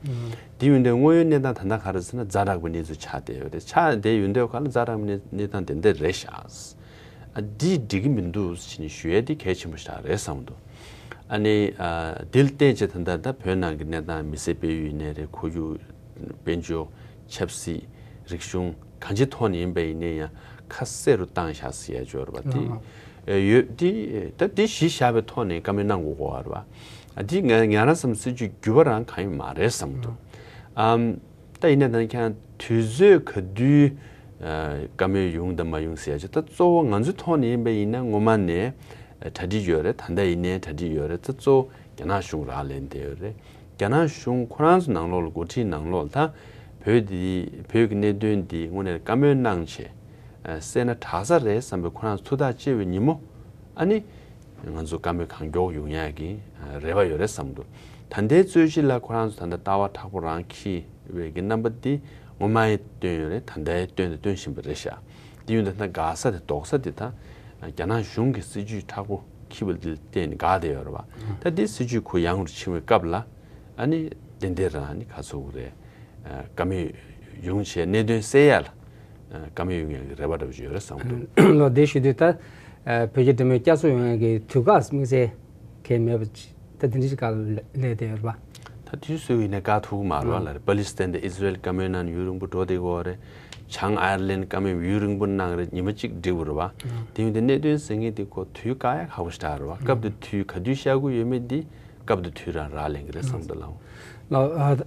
དེ་ཡིན་དུས་དངོས་ཡོད་གནས་སྟངས་ད་ལྟ་ག་རེ་ཟེར་ན་ཛ་དྲག་པའི་གནས་ཚུལ་ཆགས་བསྡད་ཡོད་རེད། ཆགས་བསྡད་ཡོད་དུས་ག་ལ་ཛ་དྲག་པའི་གནས་གནས་སྟངས་དེ་འདྲ་རེད་ཤག་ཨ་འདི་འགྲིག་གི་མི་འདུག་ཟེར་ནས་ཞུ་ཡས་དེ་གལ་ཆེན་པོ་ཞིག་རེད་བསམ་འདུག་ཨ་ནི་ཨ་དེ་ལ་བརྟེན་བྱས་ད་ལྟ་ད་བོད་ནང་གི་གནས་སྟངས་མི་སེར་སྤེལ་ཡུལ་ཡིན་ནའི་རེད། ཁོར་ཡུག་དཔལ་འབྱོར་ཆབ་སྲིད་རིག་གཞུང་གང་ཅིའི་ཐོག་ནས་ཡིན་པ་ཡིན་ནའི་ཡང་ཁ་གསལ་རུ་བཏང་བཞག་ཟེར་ཡ་ཅིག་ཡོད་རེད་པ། དེ་ཨ་ཡོད་དེ་ད་དེ་གཞི་བཞག་པའི་ཐོག་ནས་བཀའ་མོལ་གནང་དགོས་ཀྱི་ཡོད་རེད་པ། ཨ་དེ་ང་ང་རང་བསམ་སྲིད་ཇུས་འགྱུར་བ་རང་གང་ཡང་མ་རེད་བསམ་འདུག་ཨམ་ད་ཡིན་ན་ད་ཁྱེད་རང་དུས་ཚོད་ག་དུས་ཨ་བཀའ་མོལ་ཡོང་དང་མ་ཡོང་ཟེར་ཡ་ཅིག་ད་གཙོ་བོ་ང་ཚོའི་ཐོག་ནས་ཡིན་པ་ཡིན་ན་སྔོན་མ་ནས་གྲ་སྒྲིག་ཡོད་རེད། ད་ལྟ་ཡིན་ནའི་གྲ་སྒྲིག་ཡོད་རེད། ད་གཙོ་བོ་རྒྱ་ནག་གཞུང་རག་ལས་བསྡད་ཡོད་རེད། རྒྱ་ནག་གཞུང་ཁོ་རང་ཚོ་ནང་ལོགས་ལ་འགོ་ཁྲིད་ནང་ལོགས་ལ་ད་བོད་འདི་བོད་ཀྱི་གནད་དོན་འདི་དངོས་གནས་བཀའ་མོལ་གནང་བྱས་ཨ་སེལ་ན་དྲག་ས་རེད་བསམ་པའི་ཁོ་རང་ཚོ་ཐག་བཅད་པའི་ཉིན་མོ་ཨ་ནི་ང་ཚོ་བཀའ་མོལ་གང་མགྱོགས་ཡོང་ཡག་གི་ཨ་རེ་བ་ཡོད་རེད་བསམ་འདུག་ད་ལྟའི་རྩོད་གཞི་ལ་ཁོ་རང་ཚོ་ད་ལྟ་ལྟ་བ་མཁྲེགས་པོ་རང་འཁྱེར་བའི་གི་རྣམ་པ་འདི་སྔོན་མ་ཡང་བཏོན་ཡོད་རེད། ད་ལྟ་ཡང་བཏོན་དང་བཏོན་བཞིན་པ་རེད་ཤག་དེ་ཡིན་དུས་ད་འགག་ས་དེ་ལྡོག་ས་དེ་ད་རྒྱ་ནག་གཞུང་གི་སྲིད་ཇུས་མཁྲེགས་པོ་འཁྱེར་བ་དེ་ལ་བརྟེན་ནས་འགག་བསྡད་ཡོད་རེད་བ། ད་དེ་སྲིད་ཇུས་གུ་ཡངས་རུ་ཕྱིན་པའི་སྐབས་ལ་ཨ་ནི་ཏན་ཏན་རང་ཨ་ནི་ག་ཚོད་རེད་བཀའ་མོལ་ཡོང་བྱས་གནད་དོན་སེལ་ཡ་ལ་བཀའ་མོལ་ཡོང་ཡ་གི་རེ་བ་འདྲ་བོ་ཅིག་ཡོད་རེད་བསམ་གི་འདུག་ལོ། དེ་ཞུ་དུས་ད་བོད་རྒྱ་འབྲེལ་མོལ་བསྐྱར་གསོ་ཡོང་ཡ་གི་དུས་བཀག་དམིགས་བསལ་གང་ཡང་མེད་པ་ཅིག་ད་དེ་འདྲ་ཞིག་ག་ལ་སླེབས་བསྡད་ཡོད་རེད་བ། ད་དུས་སུ་ཡིན་ནའི་བཀག་ཐུབ་ཀྱི་མ་རེད་བ། ལར་པ་ལི་སི་ཐན་དང་ཨི་ཟི་རེལ་བཀའ་མོལ་གནང་ནས་ཡུན་རིང་པོ་འགྲོ་བསྡད་ཀྱི་ཡོད་རེད། བྱང་ཨའི་ར་ལན་བཀའ་མོལ་ཡུན་རིང་པོ་གནང་རེད། ཉི་མ་གཅིག་འགྲིག་པ་རེད་བ། དེ་ཡིན་དུས་གནད་དོན་ཟེར་མཁན་དེ་ཁོ་དུས་བཀག་ཡ་ཁག་པོ་ཞེ་དྲག་རེད་བ། སྐབས་དེ་དུས་ག་དུས་བཤད་དགོས་ཡོད་མེད་འདི་སྐབས་དེ་དུས་རང་རག་ལས་ཀྱི་རེད་བསམ་འདུག་ལགས། ལགས། ཨ་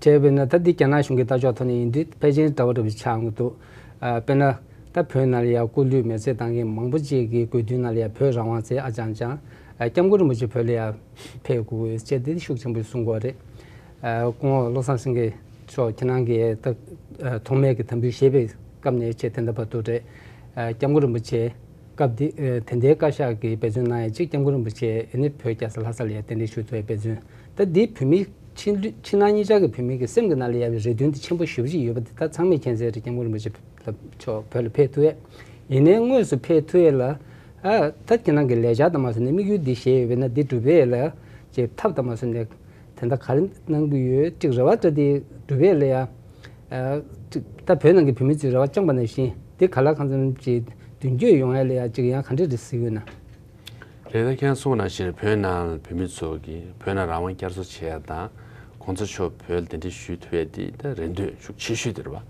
བྱས་པས་ན་ད་འདི་རྒྱ་ནག་གཞུང་གི་ལྟ་ཕྱོགས་ཐོག་ནས་ཡིན་དུས་ཕལ་ཆེར་འདྲ་བོ་འདྲ་བོ་ཆགས་ཡོང་གི་འདུག་ཨ་དཔེར་ན་ད་བོད་ནང་ལ་ཡ་སྐུ་ལུས་མེ་བསྲེགས་བཏང་མཁན་མང་པོ་ཅིག་གི་དགོས་འདུན་ནང་ལ་ཡ་བོད་རང་དབང་ཟེར་ཨ་ཅང་ཅང་། ཨ་སྐྱབས་མགོན་རིན་པོ་ཆེ་བོད་ལ་ཡ་ཕེབས་དགོས་ཅེས་དེ་ཤུགས་ཆེན་པོས་གསུང་གི་ཡོད་རེད། ཨ་སྐུ་ངོ་བློ་བཟང་སེང་གེ་མཆོག་ཁྱེད་རང་གིས་ད་ཨ་ཐོག་མའི་གི་དམ་འབུལ་བཞེས་པའི་སྐབས་ནས་བྱས་ད་ལྟ་བར་དུ་རེད། ཨ་སྐྱབས་མགོན་རིན་པོ་ཆེ་སྐབས་འདི་ཨ་དེ་འདྲའི་བཀའ་ཤག་གིས་འབད་བརྩོན་གནང་ཡ་གཅིག་སྐྱབས་མགོན་རིན་པོ་ཆེ་ཨ་ནི་བོད་རྒྱལ་ས་ལྷ་ས་ལ་ཡ་གདན་འདྲེན་ཞུ་ཐུབ་ཡ་འབད་བརྩོན། ད་འདི་བོད་མི་ཕྱི་ཕྱི་ནང་གཉིས་ཆར་གྱི་བོད་མི་གི་སེམས་ཀྱི་ནང་ལ་ཡ་བའི་རེ་འདུན་དེ་ཆེན་པོ་ཞེ་པོ་ཅིག་ཡོད་པ་འདི་ད་ཚང་མས་མཁྱེན་གསལ་རེད། སྐྱབས་མགོན་རིན་པོ་ཆེ་ལ་མཆོག་བོད་ལ་ཕེབས་ཐུབ་ཡ། ཡིན་ནའི་དངོས་སུ་ཕེབས་ཐུབ་ཡ་ལ་ཨ་ད་ཁྱེད་རང་གི་ལས་འཆར་དང་མ་སོན་ནས་དམིགས་ཡུལ་འདི་བཞེས་ཡོད་པས་ན་འདི་འགྲུབ་ཡ་ལ་ཅེས་ཐབས་དང་མ་སོན་ནས་དེ་འདྲ་ག་རེ་གནང་གི་ཡོད། ཅིག་རེ་བ་འདྲ་དེ་འགྲུབ་ཡ་ལ་ཡ། ཨ་ཅིག་ད་བོད་ནང་གི་བོད་མི་ཚོས་རེ་བ་བཅངས་པ་ནང་བཞིན་དེ་ག་ལ་གང་འཚམ་ཅིག་མདུན་སྐྱོད་ཡོང་ཡ་ལ་ཡ་ཅིག་ཡང་ག་འདྲ་རེད་ཟེར་གྱི་ཡོད་ན། རེད། ད་ཁྱེད་རང་གསུངས་པ་ནང་བཞིན་བོད་ནང་བོད་མི་ཚོ་གིས་བོད་ནང་རང་དབང་བསྐྱར་གསོ་བྱེད་ཡ་དང་གོང་ས་མཆོག་བོད་ལ་གདན་འདྲེན་ཞུ་ཐུབ་ཡ་དེ་ད་རེ་འདོད་ཤུགས་ཆེ་ཤོས་དེ་རེད་བ།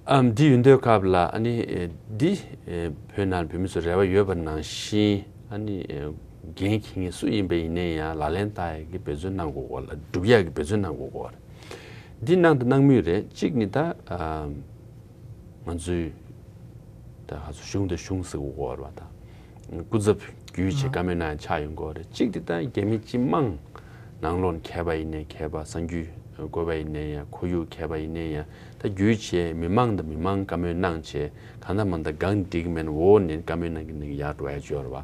ཨམ་འདི་ཡོད་དུས་སྐབས་ལ་ཨ་ནི་ཨེ་འདི་ཨེ་བོད་ནང་བོད་མི་ཚོ་རེ་བ་ཡོད་པ་ནང་བཞིན་ཨ་ནི་ཨེ་འགན་འཁྱེར་མཁན་སུ་ཡིན་པ་ཡིན་ནའི་ཡང་ལག་ལེན་བསྟར་ཡ་གི་འབད་བརྩོན་གནང་དགོས་གོ་ལ་སྒྲུབ་ཡ་གི་འབད་བརྩོན་གནང་དགོས་གོ་རེད། འདི་གནང་དང་གནང་མུས་རེད། གཅིག་ནི་ད་ཨམ་ང་ཚོའི་ད་ཧ་ཚོ་གཞུང་དང་གཞུང་ཟེར་དགོས་གོ་རེད་བ། ད་སྐུ་ཚབ་ བརྒྱུད་བྱས་བཀའ་མོལ་གནང་ཡ་ཆགས་ཡོང་གི་ཡོད་རེད། གཅིག་དེ་ད་རྒྱ་མི་སྤྱི་དམངས་ནང་ལོགས་ནས་མཁས་པ་ཡིན་ནའི་མཁས་པ། གསར་འགྱུར་བཀོད་པ་ཡིན་ནའི་ཡང་། ཁོར་ཡུག་མཁས་པ་ཡིན་ནའི་ཡང་། ད་བརྒྱུད་བྱས་མི་མང་དང་མི་མང་བཀའ་མོལ་གནང་བྱས། གང་ལྟར་མ་ལྟར་གང་འགྲིག་གི་མེད་ན་འོག་ནས་བཀའ་མོལ་གནང་གི་ནི་ཡར་འགྲོ་ཡ་ཅིག་ཡོད་རེད་བ།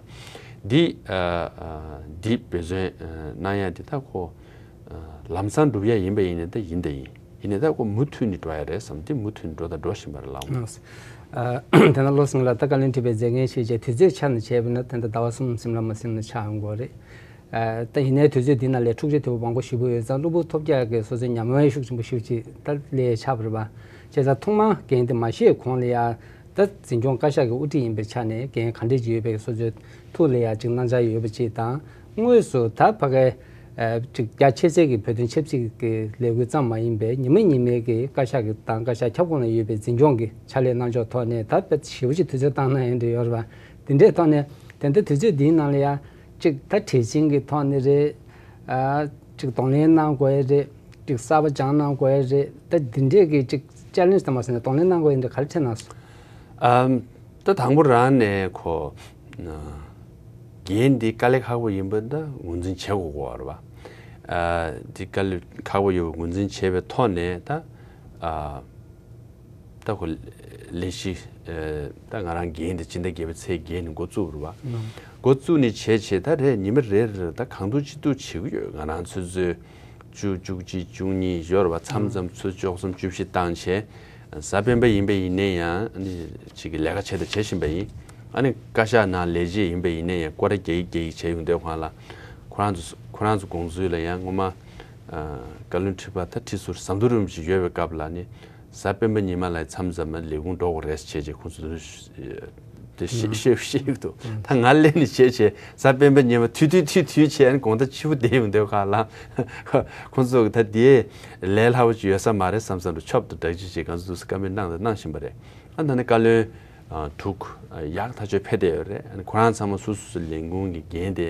འདི་ཨ་ཨ་འདི་འབད་བརྩོན་ཨ་གནང་ཡ་འདི་ད་ཁོ་ཨ་ལམ་སང་འགྲུབ་ཡ་ཡིན་པ་ཡིན་ནའི་ད་ཡིན་ད་ཡིན། ཡིན་ནའི་ད་ཁོ་མུ་མཐུད་ནས་འགྲོ་ཡ་རེད་བསམ། འདི་མུ་མཐུད་ནས་འགྲོ་ད་འགྲོ་བཞིན་པ་རེད་ལགས། ཨ་དེ་ན་བློ་སེང་ལགས། ད་བཀའ་བློན་ཁྲི་པའི་མཛད་འགན་ཞུས་བྱས་དུས་ཚོད་ཆ་ནས་བྱས་པ་ན་ད་ལྟ་ཟླ་བ་གསུམ་ཟིན་ལ་མ་ཟིན་ལ་ཆགས་ཡོང་གི་རེད། ཨ་ད་ཡིན་ནའི་དུས་ཚོད་འདི་ནང་ལ་འཁྲུག་ཆ་དེ་བོ་མང་པོ་ཞེ་པོ་ཡོད་ཙང་། གློ་བུར་ཐོལ་རྒྱག་གི་སོ་སོའི་ཉམས་མྱོང་ཤུགས་ཆེན་པོ་ཞེ་པོ་ཅིག་ད་སླེབས་ཆགས་པ་རེད་པ། བྱས་ཙང་ཐོག་མར་འགན་དེ་མ་བཞེས་གོང་ལ་ཡ། ད་འཛིན་སྐྱོང་བཀའ་ཤག་གི་དབུ་ཁྲིད་ཡིན་པའི་ཆ་ནས་འགན་ག་འདྲས་ཅིག་ཡོད་པའི་སོ་སོའི་ཐུགས་ལ་ཡ་ཅིག་གནང་འཆར་ཡོད་པ་ཅིག་དང་། དངོས་སུ་ད་ཕ་གའི་ཨ་ཅིག་རྒྱ་ཆེ་ཚད་ཀྱི་བོད་དོན་ཆབ་སྲིད་ཀྱི་ལས་འགུལ་ཙམ་མ་ཡིན་པའི་ཉི་མ་ཉི་མའི་གི་བཀའ་ཤག་གི་དང་བཀའ་ཤག་ཁྱབ་ཁོངས་ན་ཡོད་པའི་འཛིན་སྐྱོང་གི་ཕྱག་ལས་གནང་ཕྱོགས་ཐོག་ནས་ད་དཔེ་ཞེ་པོ་ཅིག་དུས་ཚོད་བཏང་གནང་ཡ་འདྲ་ཡོད་རེད་པ། དེ་འདྲའི་ཐོག་ནས་དེ་འདྲ་དུས་ཚོད་འདིའི་ནང་ལ་ཡ་ཅིག་ད་བྲེལ་ཟིང་གི་ཐོག་ནས་རེད། ཨ་ཅིག་གདོང་ལེན་གནང་དགོས་ཡ་རེད། ཅིག་གསར་པ་སྦྱངས་གནང་དགོས་ཡ་རེད། ད་འདི་འདྲས་ཀྱི་ཅིག་ཅེ་ལེན་ཇི་དང་མ་ཟེར་ན་གདོང་ལེན་གནང་དགོས་ཡ་འདི་ག་རེ་འཕྲད་གནང་སོང་། ཨམ། ད་དང་པོ་རང་ནས་ཁོ་ཨ་འགན་འདི་དཀའ་ལས་ཁག་པོ་ཡིན་པ་ད་ངོས་འཛིན་བྱེད་དགོས་ཀྱི་ཡོད་རེད་པ། ཨ་འདི་དཀའ་ལས་ཁག་པོ་ཡོད་པ་ངོས་འཛིན་བྱས་པའི་ཐོག་ནས་ད་ཨ་ད་ཁོ་ལས་གཞི་ཨ་ད་ང་རང་འགན་འདི་སྤྱི་ཟླ་བརྒྱད་པའི་ཚེས་བརྒྱད་ནས་འགོ་བཙུགས་པ་རེད་པ། ཨང་། འགོ་བཙུགས་ནས་བྱས་བྱས་ད་རེས་ཉི་མ་རེ་རེ་ད་གང་ཐུབ་ཅི་ཐུབ་བྱེད་ཀྱི་ཡོད། ང་རང་ཚོ་ཚོས་བཅུ་བཅུ་གཅིག་བཅུ་གཉིས་ཡོད་རེད་པ། མཚམས་མཚམས་ཚོ་བཅུ་གསུམ་བཅུ་བཞི་བཏང་བྱས། གཟའ་སྤེན་པ་ཡིན་པ་ཡིན་ནའི་ཡང་ཨ་ནི་ཅིག་གི་ལས་ཀ་བྱས་དང་བྱེད་བཞིན་པ་ཡིན། ཨ་ནི་བཀའ་ཤག་ནང་ལས་བྱེད་ཡིན་པ་ཡིན་ནའི་ཡང་སྐོར་ར་རྒྱག་གི་རྒྱག་གི་བྱས་ཡོང་དུས་སྒང་ལ། ཁོ་རང་ཚོ་ཁོ་རང་ཚོ་དགོངས་ཚུལ་ལ་ཡང་སྔོན་མ་ཨ་བཀའ་བློན་ཁྲི་པ་ད་ཁྲི་ཟུར་ཟམ་གདོང་རིན་པོ་ཆེ་ཡོད་པའི་སྐབས་ལ་ནི། གཟའ་སྤེན་པ་ཉི་མ་ལ་མཚམས་མཚམས་ལས་ཁུངས་འགྲོ་དགོས་རེད་བྱས་བྱས་ཁོང་ཚོ་དེ་བཤད་ཨང་བཤད་བཤད་ཀྱི་འདུག་ཨང་། ད་ང་སླེབས་ནས་བྱས་བྱས་གཟའ་སྤེན་པ་ཉི་མ་དུས་དུས་དུས་དུས་བྱས་ནས་དགོང་དག་ཕྱི་པོ་བསྡད་ཡོང་དུས་སྒང་ལ། ཁོང་ཚོ་གི་ད་དེ་ལས་སླ་པོ་ཅིག་ཡོད་ས་མ་རེད་བསམ་བསམ་འདྲ། ཆོབ་ཏུ་འདྲ་ཅིག་བྱས་ང་ཚོ་འདུག་སེ་བཀའ་མོལ་གནང་དང་གནང་བཞིན་པ་རེད། ཨ་ད་ནི་བཀའ་བློན་ཨ་དྲུག་ཨ་ཡག་ཐག་ཆོད་ཕེབས་བསྡད་ཡོད་རེད། ཨ་ནི་ཁོ་རང་ཚང་མ་སོ་སོ་སོ་ལས་ཁུངས་ཀྱི་འགན་དེ་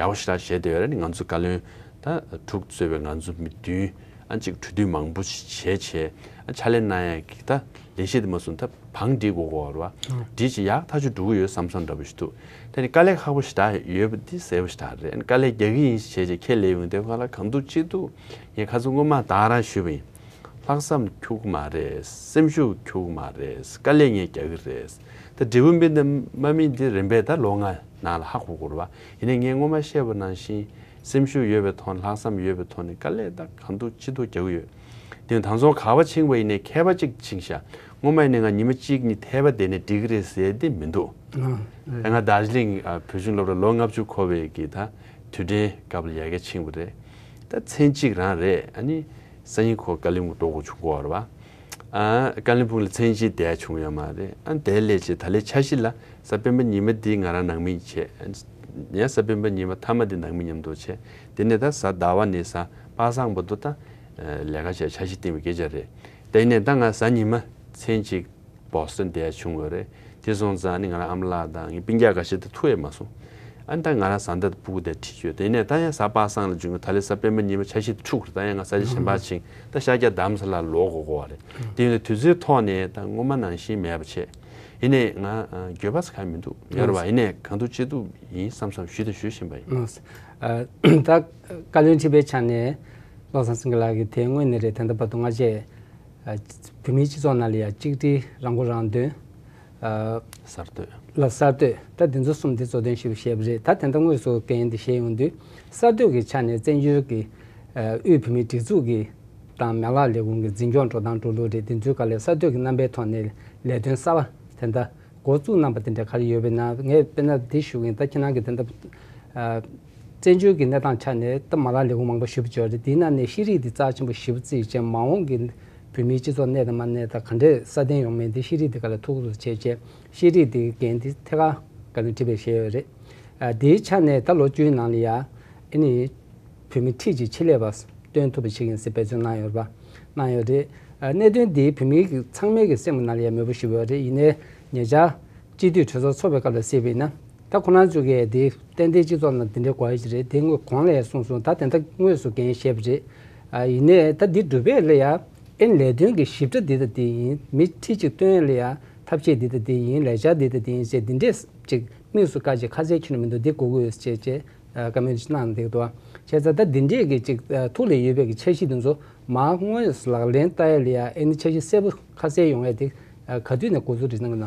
ཡག་པོ་ཞེ་དྲག་བཞེས་བསྡད་ཡོད་རེད། ཨ་ནི་ང་ཚོ་བཀའ་བློན་ད་དྲུག་གཙོས་པའི་ང་ཚོ་མི་བདུན། ཨ་གཅིག་གྲོས་བསྡུར་མང་པོ་ཞིག་བྱས་བྱས། ཨ་ཕྱག་ལས་གནང་ཡ་གི་ད་ལས་གཞི་དེ་མ་སོང་ད་བང་སྒྲིག་དགོས་ཀྱི་ཡོད་རེད་པ། སྒྲིག་བྱས་ཡག་ཐག་ཆོད་འགྲོ་གི་ཡོད་བསམ་བསམ་འདྲ་པོ་ཞིག་འདུག་དེ་ནི་དཀའ་ལས་ཁག་པོ་ཞེ་དྲག་ཡོད་པ་འདི་གསལ་པོ་ཞེ་དྲག་རེད། ཨ་ནི་དཀའ་ལས་རྒྱག་གི་ཡིན་ཞེས་བྱས་ཁས་ལེན་ཡོང་དུས་སྒང་ལ་གང་ཐུབ་ཅི་ཐུབ་ངས་ཁ་སང་སྔོན་མ་ད་ག་རང་ཞུས་པ་ཡིན། ལྷག་བསམ་འཁྱུག་གི་མ་རེད། སེམས་ཤུགས་འཁྱུག་གི་མ་རེད། དཀའ་ལས་ངས་རྒྱག་གི་རེད། ད་འབྲས་བུ་སྨིན་དང་མ་སྨིན་འདི་རིམ་པས་ད་ལོ་ལྔ་ནང་ལ་ཧ་གོ་དགོས་རེད་པ། ཡིན་ནའི་ངས་སྔོན་མ་བཤད་པ་ནང་བཞིན་སེམས་ཤུགས་ཡོད་པའི་ཐོག་ནས། ལྷག་བསམ་ཡོད་པའི་ཐོག་ནས་དཀའ་ལས་ད་གང་ཐུབ་ཅི་ཐུབ་རྒྱག་གི་ཡོད། དེ་ནས་དང་ཚོ་ག་པར་ཕྱིན་པ་ཡིན་ནའི་མཁས་པ་གཅིག་ཕྱིན་ཤག་སྔོན་མ་ཡིན་ནའི་ང་ཉི་མ་གཅིག་གཉིས་ཐལ་བ་བསྡད་ནས་འགྲིག་གི་རེད་ཟེར་དེ་མི་འདུག་ཨ་ང་དར་ཇི་ལིང་ཨ་བོད་གཞུང་སློབ་གྲྭ་ལོ་ལྔ་བཅུ་འཁོར་བའི་གི་ད་དུས་དྲན་སྐབས་ལ་ཡ་གི་ཕྱིན་པ་རེད། ད་མཚན་གཅིག་རང་རེད། ཨ་ནི་སང་ཉིན་ཁོ་ཀ་ལིམ་པོང་འགྲོ་དགོས་བྱུང་གི་ཡོད་རེད་པ། ཨ་ཀ་ལིམ་པོང་ལ་མཚན་གཅིག་བསྡད་བྱུང་ཡོད་མ་རེད། ཨ་དེ་སླེབས་བྱས་ད་ལོའི་འཆར་གཞི་ལ་གཟའ་སྤེན་པ་ཉི་མ་འདི་ང་རང་ནང་མི་བྱས། ཡང་གཟའ་སྤེན་པ་ཉི་མ་མཐའ་མ་འདི་ནང་མི་མཉམ་དུ་བྱས། དེ་ནས་ད་གཟའ་ཟླ་བ་ནས་གཟའ་པ་སངས་བར་དུ་ད་ལས་ཀ་བྱས་འཆར་གཞི་བཏིང་བའི་སྐད་ཆ་རེད། དེ་ནས་ད་ང་གཟའ་ཉི་མ་མཚན་གཅིག་བོ་སི་ཊོན་བསྡད་བྱུང་བ་རེད། དེ་སོང་ཙང་ནི་ང་རང་ཨ་མ་ལགས་དང་ངའི་སྤུན་ཀྱག་འགའ་ཤས་དེ་ཐུག་ཡས་མ་སོང་། ཨ་ནི་ད་ང་རང་བཟའ་ཟླ་དང་སྤུ་གུ་དེ་ཁྲིད་བྱོས། དེ་ནས་ད་ཡང་གཟའ་པ་སངས་ལ་འབྱོར་གྱི། ད་ལོའི་གཟའ་སྤེན་པ་ཉི་མ་འཆར་གཞི་དེ་འཁྲུག་རེད། ད་ཡང་ང་ས་ཆ་གཞན་པ་ཕྱིན། ད་ཤར་རྒྱག་རྡ་རམ་ས་ལར་ལོག་དགོས་ཀྱི་ཡོད་རེད། དེ་ཡིན་དུས་དུས་ཚོད་ཐོག་ནས་ད་སྔོན་མ་ནང་བཞིན་མེད་པ་བྱས། ཡིན་ནའི་ང་འགྱོད་པ་ཟེར་གང་ཡང་མི་འདུག་ཡོད་རེད་པ། ཡིན་ནའི་གང་ཐུབ་ཅི་ཐུབ་ཡིན་བསམ་བསམ་ཞུས་དང་ཞུ་བཞིན་པ་ཡིན། ད་བཀའ་བློན་ཁྲི་པའི་ཆ་ནས་བློ་བཟང་སེང་གེ་ལགས་ཀྱིས་དེ་སྔོན་ནས་རེད། ད་ལྟ་བར་དུ་སྔ་རྗེས་བོད་མིའི་སྤྱི་ཚོགས་ནང་ལ་ཡང་གཅིག་སྒྲིལ། རང་མགོ་རང་ཐོན། ཨ་གསར་གཏོད། ལ་གསར་གཏོད། ད་འདི་ཚོ་གསུམ་འདི་གཙོ་དོན་ཞེ་པོ་བཞེས་པ་རེད། ད་དེ་འདྲ་དངོས་སུ་འགན་འདི་བཞེས་ཡོང་དུས་གསར་གཏོད་ཀྱི་ཆ་ནས་བཙན་བྱོལ་གྱི་ཨ་དབུས་བོད་མིའི་སྒྲིག་འཛུགས་ཀྱི་དང་མ་ལག་ལས་ཁུངས་ཀྱི་འཛིན་སྐྱོང་འགྲོ་སྟངས་འགྲོ་ལུགས་རེད། འདི་ཚོའི་སྒང་ལ་གསར་གཏོད་ཀྱི་རྣམ་པའི་ཐོག་ནས་ལས་དོན་གསར་པ་དེ་འདྲ་འགོ་བཙུགས་གནང་པ་དེ་འདྲ་ག་རེ་ཡོད་པས་ན། ངས་དཔེར་ན་འདི་ཞུ་གི་ཡིན། ད་ཁྱེད་རང་གིས་དེ་འདྲ་ཨ་བཙན་བྱོལ་གྱི་གནས་སྟངས་ཆ་ནས་ད་མ་ལག་ལས་ཁུངས་མང་པོ་ཞེ་པོ་ཅིག་ཡོད་རེད། དེའི་ནང་ནས་ཤེས་རིག་འདི་རྩ་ཆེན་པོ་ཞེ་པོ་བརྩིས་བྱས། མ་འོངས་ཀྱི་བོད་མིའི་སྤྱི་ཚོགས་གནས་དང་མ་གནས་དང་ག་འདྲས་སྲ་བརྟན་ཡོང་མིན་འདི་ཤེས་རིག་འདི་སྒང་ལ་ཐུགས་ཁུར་བྱས་བྱས། ཤེས་རིག་འདི་འགན་འདི་ཐད་ཀར་བཀའ་བློན་ཁྲི་པས་བཞེས་ཡོད་རེད། ཨ་དེའི་ཆ་ནས་ད་ལོ་བཅུའི་ནང་ལ་ཡ་ཨ་ནི་བོད་མི་ཁྲི་གཅིག་ཆེད་ལས་པ་བཏོན་ཐུབ་པ་ཞིག་ཡིན་ཟེར་འབད་བརྩོན་གནང་ཡོད་རེད་པ། གནང་ཡོད་རེད། ཨ་གནད་དོན་འདི་བོད་མི་གི་ཚང་མའི་གི་སེམས་ནང་ལ་ཡ་མོས་པོ་ཞེ་པོ་ཡོད་རེད། ཡིན་ནའི་ཉེ་ཆར་སྤྱི་འཐུས་གྲོས་ཚོགས་ཚོགས་པའི་སྐབས་ལ་གཟིགས་པ་ཡིན་ན། ད་ཁོ་རང་ཚོ་གིས་དེ་ཏན་ཏན་སྤྱི་ཚོགས་ནང་དེ་འདྲའི་དགོས་ཡ་ཅིག་རེད། དེ་སྔོན་གོང་ལ་ཡ་གསུངས་སོང་། ད་དེ་འདྲ་དངོས་སུ་འགན་བཞེས་པ་རེད། ཨ་ཡིན་ནའི་ད་འདི་སྒྲུབ་ཡས་ལ་ཡ་ཨེ་ལས་དོན་གྱི་ཞིབ་ཕྲ་འདི་དང་འདི་ཡིན། མི་ཁྲི་གཅིག་བཏོན་ཡས་ལ་ཡ་ཐབས་ཤེས་འདི་དང་འདི་ཡིན། ལས་འཆར་འདི་དང་འདི་ཡིན་ཟེར་འདི་འདྲས་ཅིག་ དམིགས་སུ་བཀར་བྱས་ཁ་གསལ་ཁྱོན་ནས་མི་འདུག་འདི་དགོས་ཀྱི་ཡོད་ཅེས་བྱས་བཀའ་མོལ་ཅིག་གནང་འདུག་དོ། བྱས་ཙང་ད་འདི་འདྲས་ཀྱི་ཅིག་ཐུགས་ལ་ཡོད་པའི་གི་འཆར་གཞི་འདི་ཚོ་མར་དངོས་ལག་ལེན་བསྟར་ཡ་ལ་ཡ་ཨེ་ནི་འཆར་གཞི་གསལ་པོ་ཁ་གསལ་ཡོང་ཡ་དེ་ག་དུས་ནས་འགོ་འཛུགས་རེད་གནང་གི་ན།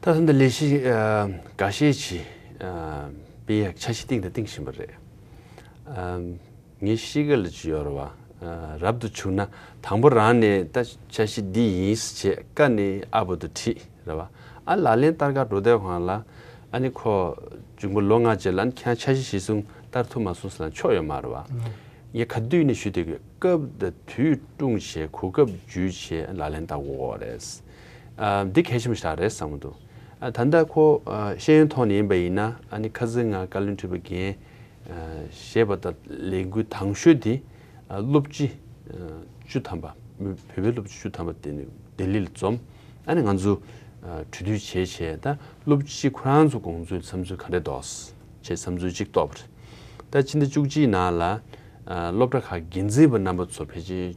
ད་ཐེངས་འདི་ལས་གཞི་འགའ་ཤས་ཅིག་སྤེལ་ཡ་འཆར་གཞི་བཏིང་དང་བཏིང་བཞིན་པ་རེད། ངའི་གཤིས་ཀ་ལ་ཅི་ཡོད་རེད་བ། རབ་ཏུ་བྱུང་ན་དང་པོ་རང་ནས་ད་འཆར་གཞི་འདི་ཡིན་ཟེར་བྱས་ཀ་ནས་ཨ་བོ་དུ་ཁྲིད་རེད་བ། ཨ་ལག་ལེན་བསྟར་ག་འགྲོ་དུས་སྒང་ལ་ཨ་ནི་ཁོ་འབྱུང་པོ་ལོ་ལྔ་རྗེས་ལ་ཨ་ནི་ཁྱེད་འཆར་གཞི་གཞི་བཟུང་བསྟར་ཐུབ་མ་སོང་ཟེར་ན་ཆོ་ཡོད་མ་རེད་བ། ངས་ག་དུས་ནས་ཞུ་བསྡད་ཀྱི་སྐབས་དང་དུས་བསྲུངས་བྱས་གོ་སྐབས་བརྒྱུད་བྱས་ལག་ལེན་བསྟར་དགོས་རེད། འདི་གལ་ཆེན་པོ་ཞིག་རེད་བསམ་གྱི་འདུག་ད་ལྟ་ཁོ་ཤེས་ཡོན་ཐོག་ནས་ཡིན་པ་ཡིན་ན་ཨ་ནི་ཁ་སང་ང་བཀའ་བློན་ཁྲི་པ་འགན་བཞེས་པ་དང་ལས་འགུལ་དང་ཤོས་དེ་སློབ་སྤྱི་བཅུ་ཐམ་པ། བོད་པའི་སློབ་སྤྱི་བཅུ་ཐམ་པ་དེ་ནི་ལྡི་ལི་ལ་འཛོམས། ཨ་ནི་ང་ཚོ་གྲོས་བསྡུར་བྱས་བྱས་ད་སློབ་སྤྱི་ཁོ་རང་ཚོ་དགོངས་ཚུལ་བསམ་ཚུལ་ག་འདྲས་འདུག་བྱས་བསམ་ཚུལ་གཅིག་རྟོགས་པ་རེད། ད་ཕྱི་ཟླ་བཅུ་གཅིག་ནང་ལ་སློབ་གྲྭ་ཁག་འགན་འཛིན་པ་རྣམ་པ་ཚོ་ཕལ་ཆེར་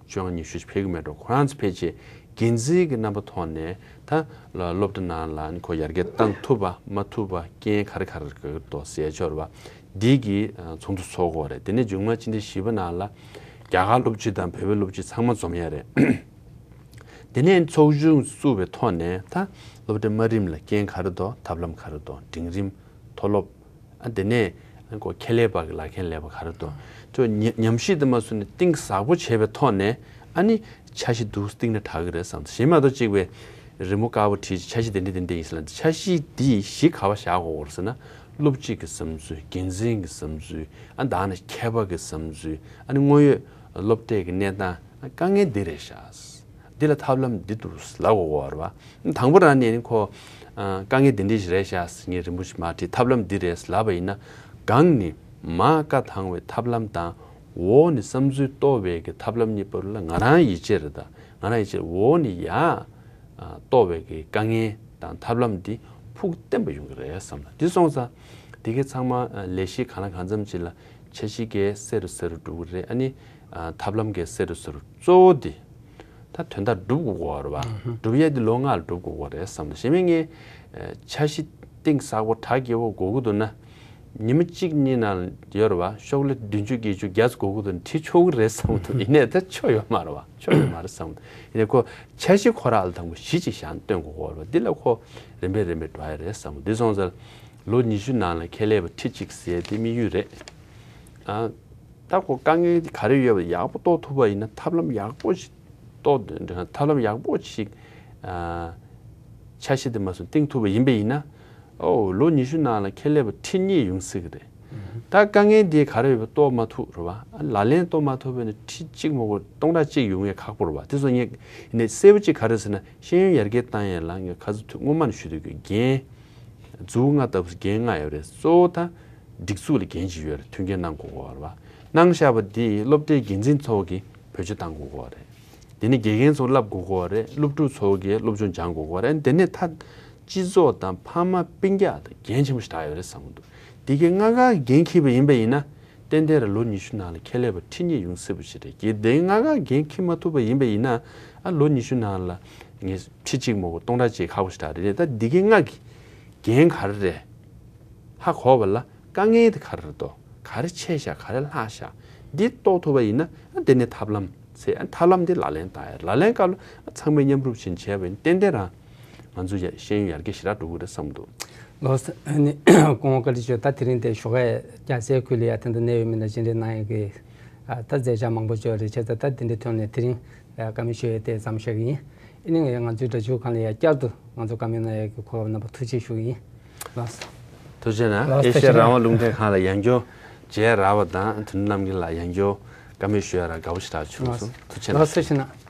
བཅོ་ལྔ་ཉི་ཤུ་ཕེབས་ཀྱི་མེད་འགྲོ། ཁོ་རང་ཚོ་ཕལ་ཆེར་འགན་འཛིན་གྱི་རྣམ་པ་ཐོག་ནས་ད་སློབ་གྲྭ་ནང་ལ་ཁོ་ཡར་རྒྱས་བཏང་ཐུབ་པ་མ་ཐུབ་པ་རྐྱེན་ག་རེ་ག་རེ་ག་རེ་འདུག་ཟེར་ཆོག་རེད་བ། འདི་གི་ཚོགས་འདུ་ཚོགས་དགོས་རེད། དེ་ནས་མཇུག་མ་ཕྱི་ཟླ་བཞི་པ་ནང་ལ་རྒྱ་གར་སློབ་སྤྱི་དང་བོད་པའི་སློབ་སྤྱི་ཚང་མ་འཛོམས་ཡ་རེད། དེ་ནས་ཚོགས་ཆུང་བཙུགས་པའི་ཐོག་ནས་ད་སློབ་གྲྭའི་དམའ་རིམ་ལ་རྐྱེན་ག་རེ་འདུག་ཐབས་ལམ་ག་རེ་འདུག་འབྲིང་རིམ་མཐོ་སློབ། ཨ་དེ་ནས་ཁོ་ཁྱད་ལས་པ་གི་ལག་ཁྱེར་ལས་པ་ག་རེ་འདུག་ཁྱོད་ཉམས་ཉམས་ཞིབ་དུ་མ་སོང་ནས་གཏིང་ཟབ་པོ་བྱས་པའི་ཐོག་ནས་ཨ་ནི་འཆར་གཞི་འདུག་གཏིང་ནས་དྲག་གི་རེད་བསམ། གཞན་མ་གཏོགས་གཅིག་པའི་རི་མོ་དཀར་པོ་བྲིས་འཆར་གཞི་དེ་འདྲ་དེ་འདྲ་ཡིན་ཟེར་ལ་འཆར་གཞི་འདི་གཞི་ག་པར་བཞག་དགོས་རེད་ཟེར་ན་སློབ་སྤྱི་གི་བསམ་ཚུལ་འགན་འཛིན་གྱི་བསམ་ཚུལ་ཨ་ད་ནི་མཁས་པ་གི་བསམ་ཚུལ་ཨ་ནི་དངོས་ཡོད་སློབ་གྲྭའི་གི་གནས་སྟངས་དཀའ་ངལ་འདི་རེད་ཤག་འདི་ལ་ཐབས་ལམ་འདི་འདུག་ལབ་དགོས་ཀྱི་རེད་བ། དང་པོ་རང་ནས་ནི་ཁོ་དཀའ་ངལ་འདི་འདྲ་ཞིག་རེད་ཤག་ངས་རིན་པོ་ཆེ་མར་དྲིས་ཐབས་ལམ་འདི་རེད་ལབ་པ་ཡིན་ན་སྒང་ནས་མར་བཀའ་བཏང་བའི་ཐབས་ལམ་དང་འོག་ནས་བསམ་ཚུལ་གཏོར་བའི་གི་ཐབས་ལམ་གཉིས་བར་ལ་ང་རང་ཡིད་ཆེས་རེད། ད་ང་རང་ཡིད་ཆེས་འོག་ནས་ཡར་གཏོར་བའི་གི་དཀའ་ངལ་དང་ཐབས་ལམ་འདི་ཕུགས་བརྟན་པ་ཡོང་གི་རེད་བསམ་ལ་འདི་སོང་ཙང་འདི་གའི་ཚང་མ་ལས་གཞི་གང་ལ་གང་འཚམ་ཅིག་ལ་འཆར་གཞི་གས་གསལ་རུ་གསལ་རུ་འགྲོ་གི་རེད། ཨ་ནི་ཐབས་ལམ་གས་གསལ་རུ་གསལ་རུ་གཙོ་བོ་འདི་ད་དོན་དག་སྒྲུབ་དགོས་ཀྱི་རེད་བ། སྒྲུབ་ཡས་འདི་ལོ་ལྔ་ལ་སྒྲུབ་དགོས་ཀྱི་རེད་བསམ་ལ་གཞན་མ་ངས་འཆར་གཞི་གཏིང་ཟབ་པོ་གྲ་རྒྱས་པོ་དགོས་ཀྱི་འདུག་ན། ཉི་མ་གཅིག་གཉིས་ནང་ཡོད་རེད་བ། ཤོག་ལྷེ་བདུན་ཅུ་བརྒྱད་ཅུ་བརྒྱ་ཙམ་དགོས་ཀྱི་འདུག་ན་བྲིས་ཆོག་གི་རེད་བསམ་གྱི་འདུག་ཡིན་ནའི་ད་ཆོ་ཡོད་མ་རེད་བ། ཆོ་ཡོད་མ་རེད་བསམ་གྱི་འདུག་ཡིན་ནའི་ཁོ་འཆར་གཞི་ཁོ་རང་ལ་དང་པོ་གཞི་གཅིག་བཞག་ནས་སྟོན་དགོས་ཀྱི་རེད་བ། འདི་ལ་ཁོ་རིམ་པས་རིམ་པས་འགྲོ་ཡ་རེད་བསམ་གྱི་འདུག་འདི་སོང་ཙང་ལོ་ཉི་ཤུ་ནང་ལ་ཁེ་ལས་པ་ཁྲི་གཅིག་ཟེར་དེ་དམིགས་ཡུལ་རེད། ཨ། ད་ཁོ་དཀའ་ངལ་ག་རེ་ཡོད་པ་ཡག་པོ་རྟོགས་ཐུབ་པ་ཡིན་ན་ཐབས་ལམ་ཡག་པོ་ཞིག་རྟོགས་ཐབས་ལམ་ཡག་པོ་ཞིག་ཨ། འཆར་གཞི་དེ་མ་སོང་བཏིང་ཐུབ་པ་ཡིན་པ་ཡིན་ན། ཨོ་ལོ་ཉི་ཤུ་ནང་ལ་ཁེ་ལས་པ་ཁྲི་གཉིས་ཡོང་སྲིད་ཀྱི་རེད། ད་དཀའ་ངལ་དེ་ག་རེ་ཡོད་པ་རྟོགས་མ་ཐུབ་རེད་བ། ལག་ལེན་རྟོགས་མ་ཐུབ་པ་ཡིན་ན་ཁྲི་གཅིག་མ་དགོས་སྟོང་ཕྲག་གཅིག་ཡོང་ཡས་ཁག་པོ་རེད་བ། དེ་ཚོ་ངས་ནས་གསལ་པོ་གཅིག་ག་རེ་ཟེར་ན་ཤེས་ཡོན་ཡར་རྒྱས་བཏང་ཡས་ལ་ངས་ཁ་ཚ་དུས་སྔོན་མ་ནས་ཞུ་འདོད་ཀྱི་འགན་མཛུབ་ལྔ་ལྟ་བུ་འགན་ལྔ་ཡོད་རེད། གཙོ་བོ་ད། སྒྲིག་འཛུགས་ལ་འགན་ཅིག་ཡོད་རེད། མཐུན་རྐྱེན་གནང་དགོས་ཀྱི་ཡོད་རེད་བ། གནང་བཞག་པ་འདི་སློབ་གྲྭའི་འགན་འཛིན་ཚོ་གིས་བེད་སྤྱོད་གཏང་དགོས་ཀྱི་ཡོད་རེད། དེ་ནས་དགེ་རྒན་ཚོ་བསླབ་དགོས་ཀྱི་ཡོད་རེད། སློབ་ཕྲུག་ཚོ་གིས་སློབ་སྦྱོང་སྦྱང་དགོས་ཀྱི་ཡོད་རེད། དེ་ནས་ད་སྤྱི་ཚོགས་དང་ཕ་མ་སྤུན་ཀྱག་དང་འགན་ཆེན་པོ་ཞིག་རག་ཡོད་རེད་བསམ་གྱི་འདུག་དེ་གའི་ལྔ་ཀ་འགན་འཁྱེར་བ་ཡིན་པ་ཡིན་ན་ཏན་ཏན་ར་ལོ་ཉི་ཤུ་ནང་ལ་ཁེ་ལས་པ་ཁྲི་གཉིས་ཡོང་སྲིད་པ་ཞིག་རེད། དེ་ལྔ་ཀ་འགན་འཁྱེར་མ་ཐུབ་པ་ཡིན་པ་ཡིན་ན་ཨ་ལོ་ཉི་ཤུ་ནང་ལ་ངས་ཁྲི་གཅིག་མ་དགོས་སྟོང་ཕྲག་གཅིག་ཁག་པོ་ཞིག་རག་རེད། ད་འདི་གའི་ལྔ་གི་འགན་ག་རེ་རེད། ཧ་གོ་བ་ལ་དཀའ་ངལ་དེ་ག་རེ་རེད་དོ། ག་རེ་ཆེ་ཤག་ག་རེ་ལྷག་ཤག་འདི་རྟོགས་ཐུབ་པ་ཡིན་ན་ཨ་དེ་ནས་ཐབས་ལམ་ཟེར། ཨ་ཐབས་ལམ་འདི་ལག་ལེན་བསྟར་ཡ། ལག་ལེན་སྐབས་ལ་ཨ་ཚང་མས་མཉམ་རུབ་བྱས་བྱས་པ་ཡིན་ཏན་ཏན་རང་ང་ཚོ་ཡ་ཤེས་ཡོན་ཡར་རྒྱས་ཞེ་དྲག་འགྲོ་གི་རེད་བསམ་འདུག་ལགས་སོ། ཨ་ནི་སྐུ་ངོ་བཀའ་དྲིན་ཆེ། ད་དེ་རིང་དེ་ཞོགས་ཀས་སྐྱ་སེར་ཁུལ་ལ་ཡ་དེ་འདྲ་གནད་ཡོད་མི་སྣ་གཞན་དྲི་གནང་ཡ་གི་ཨ་ད་མཛད་འཆར་མང་པོ་ཅིག་ཡོད་རེད། བྱས་ཙང་ད་དེ་འདྲའི་ཐོག་ནས་དེ་རིང་བཀའ་མོལ་ཞུ་ཡ་དེ་མཚམས་བཞག་གི་ཡིན། ཨ་ནི་ང་ཚོའི་སྒྲ་སྒྱུར་ཁང་ལ་ཡ་བསྐྱར་དུ་ང་ཚོ་བཀའ་མོལ་གནང་ཡ་གི་གོ་སྐབས་གནང་བར་ཐུགས་རྗེ་ཞུ་གི་ཡིན། ལགས་སོ། ཐུགས་རྗེ་གནང་། ལགས་སོ། ཨེ་ཤེ་ཡ་རང་དབང་རླུང་འཕྲིན་ཁང་ལ་ཡང་བསྐྱར་མཇལ་རག་པ་དང་དོན་གྲུབ་རྣམ་རྒྱལ་ལགས་ཡང་བསྐྱར་བཀའ་མོལ་ཞུ་ཡ་རག་དགའ་པོ་ཞེ་དྲག་བྱུང་སོང་། ཐུགས་རྗེ་གནང་། ལགས་སོ། ཐུགས་རྗེ་གནང་།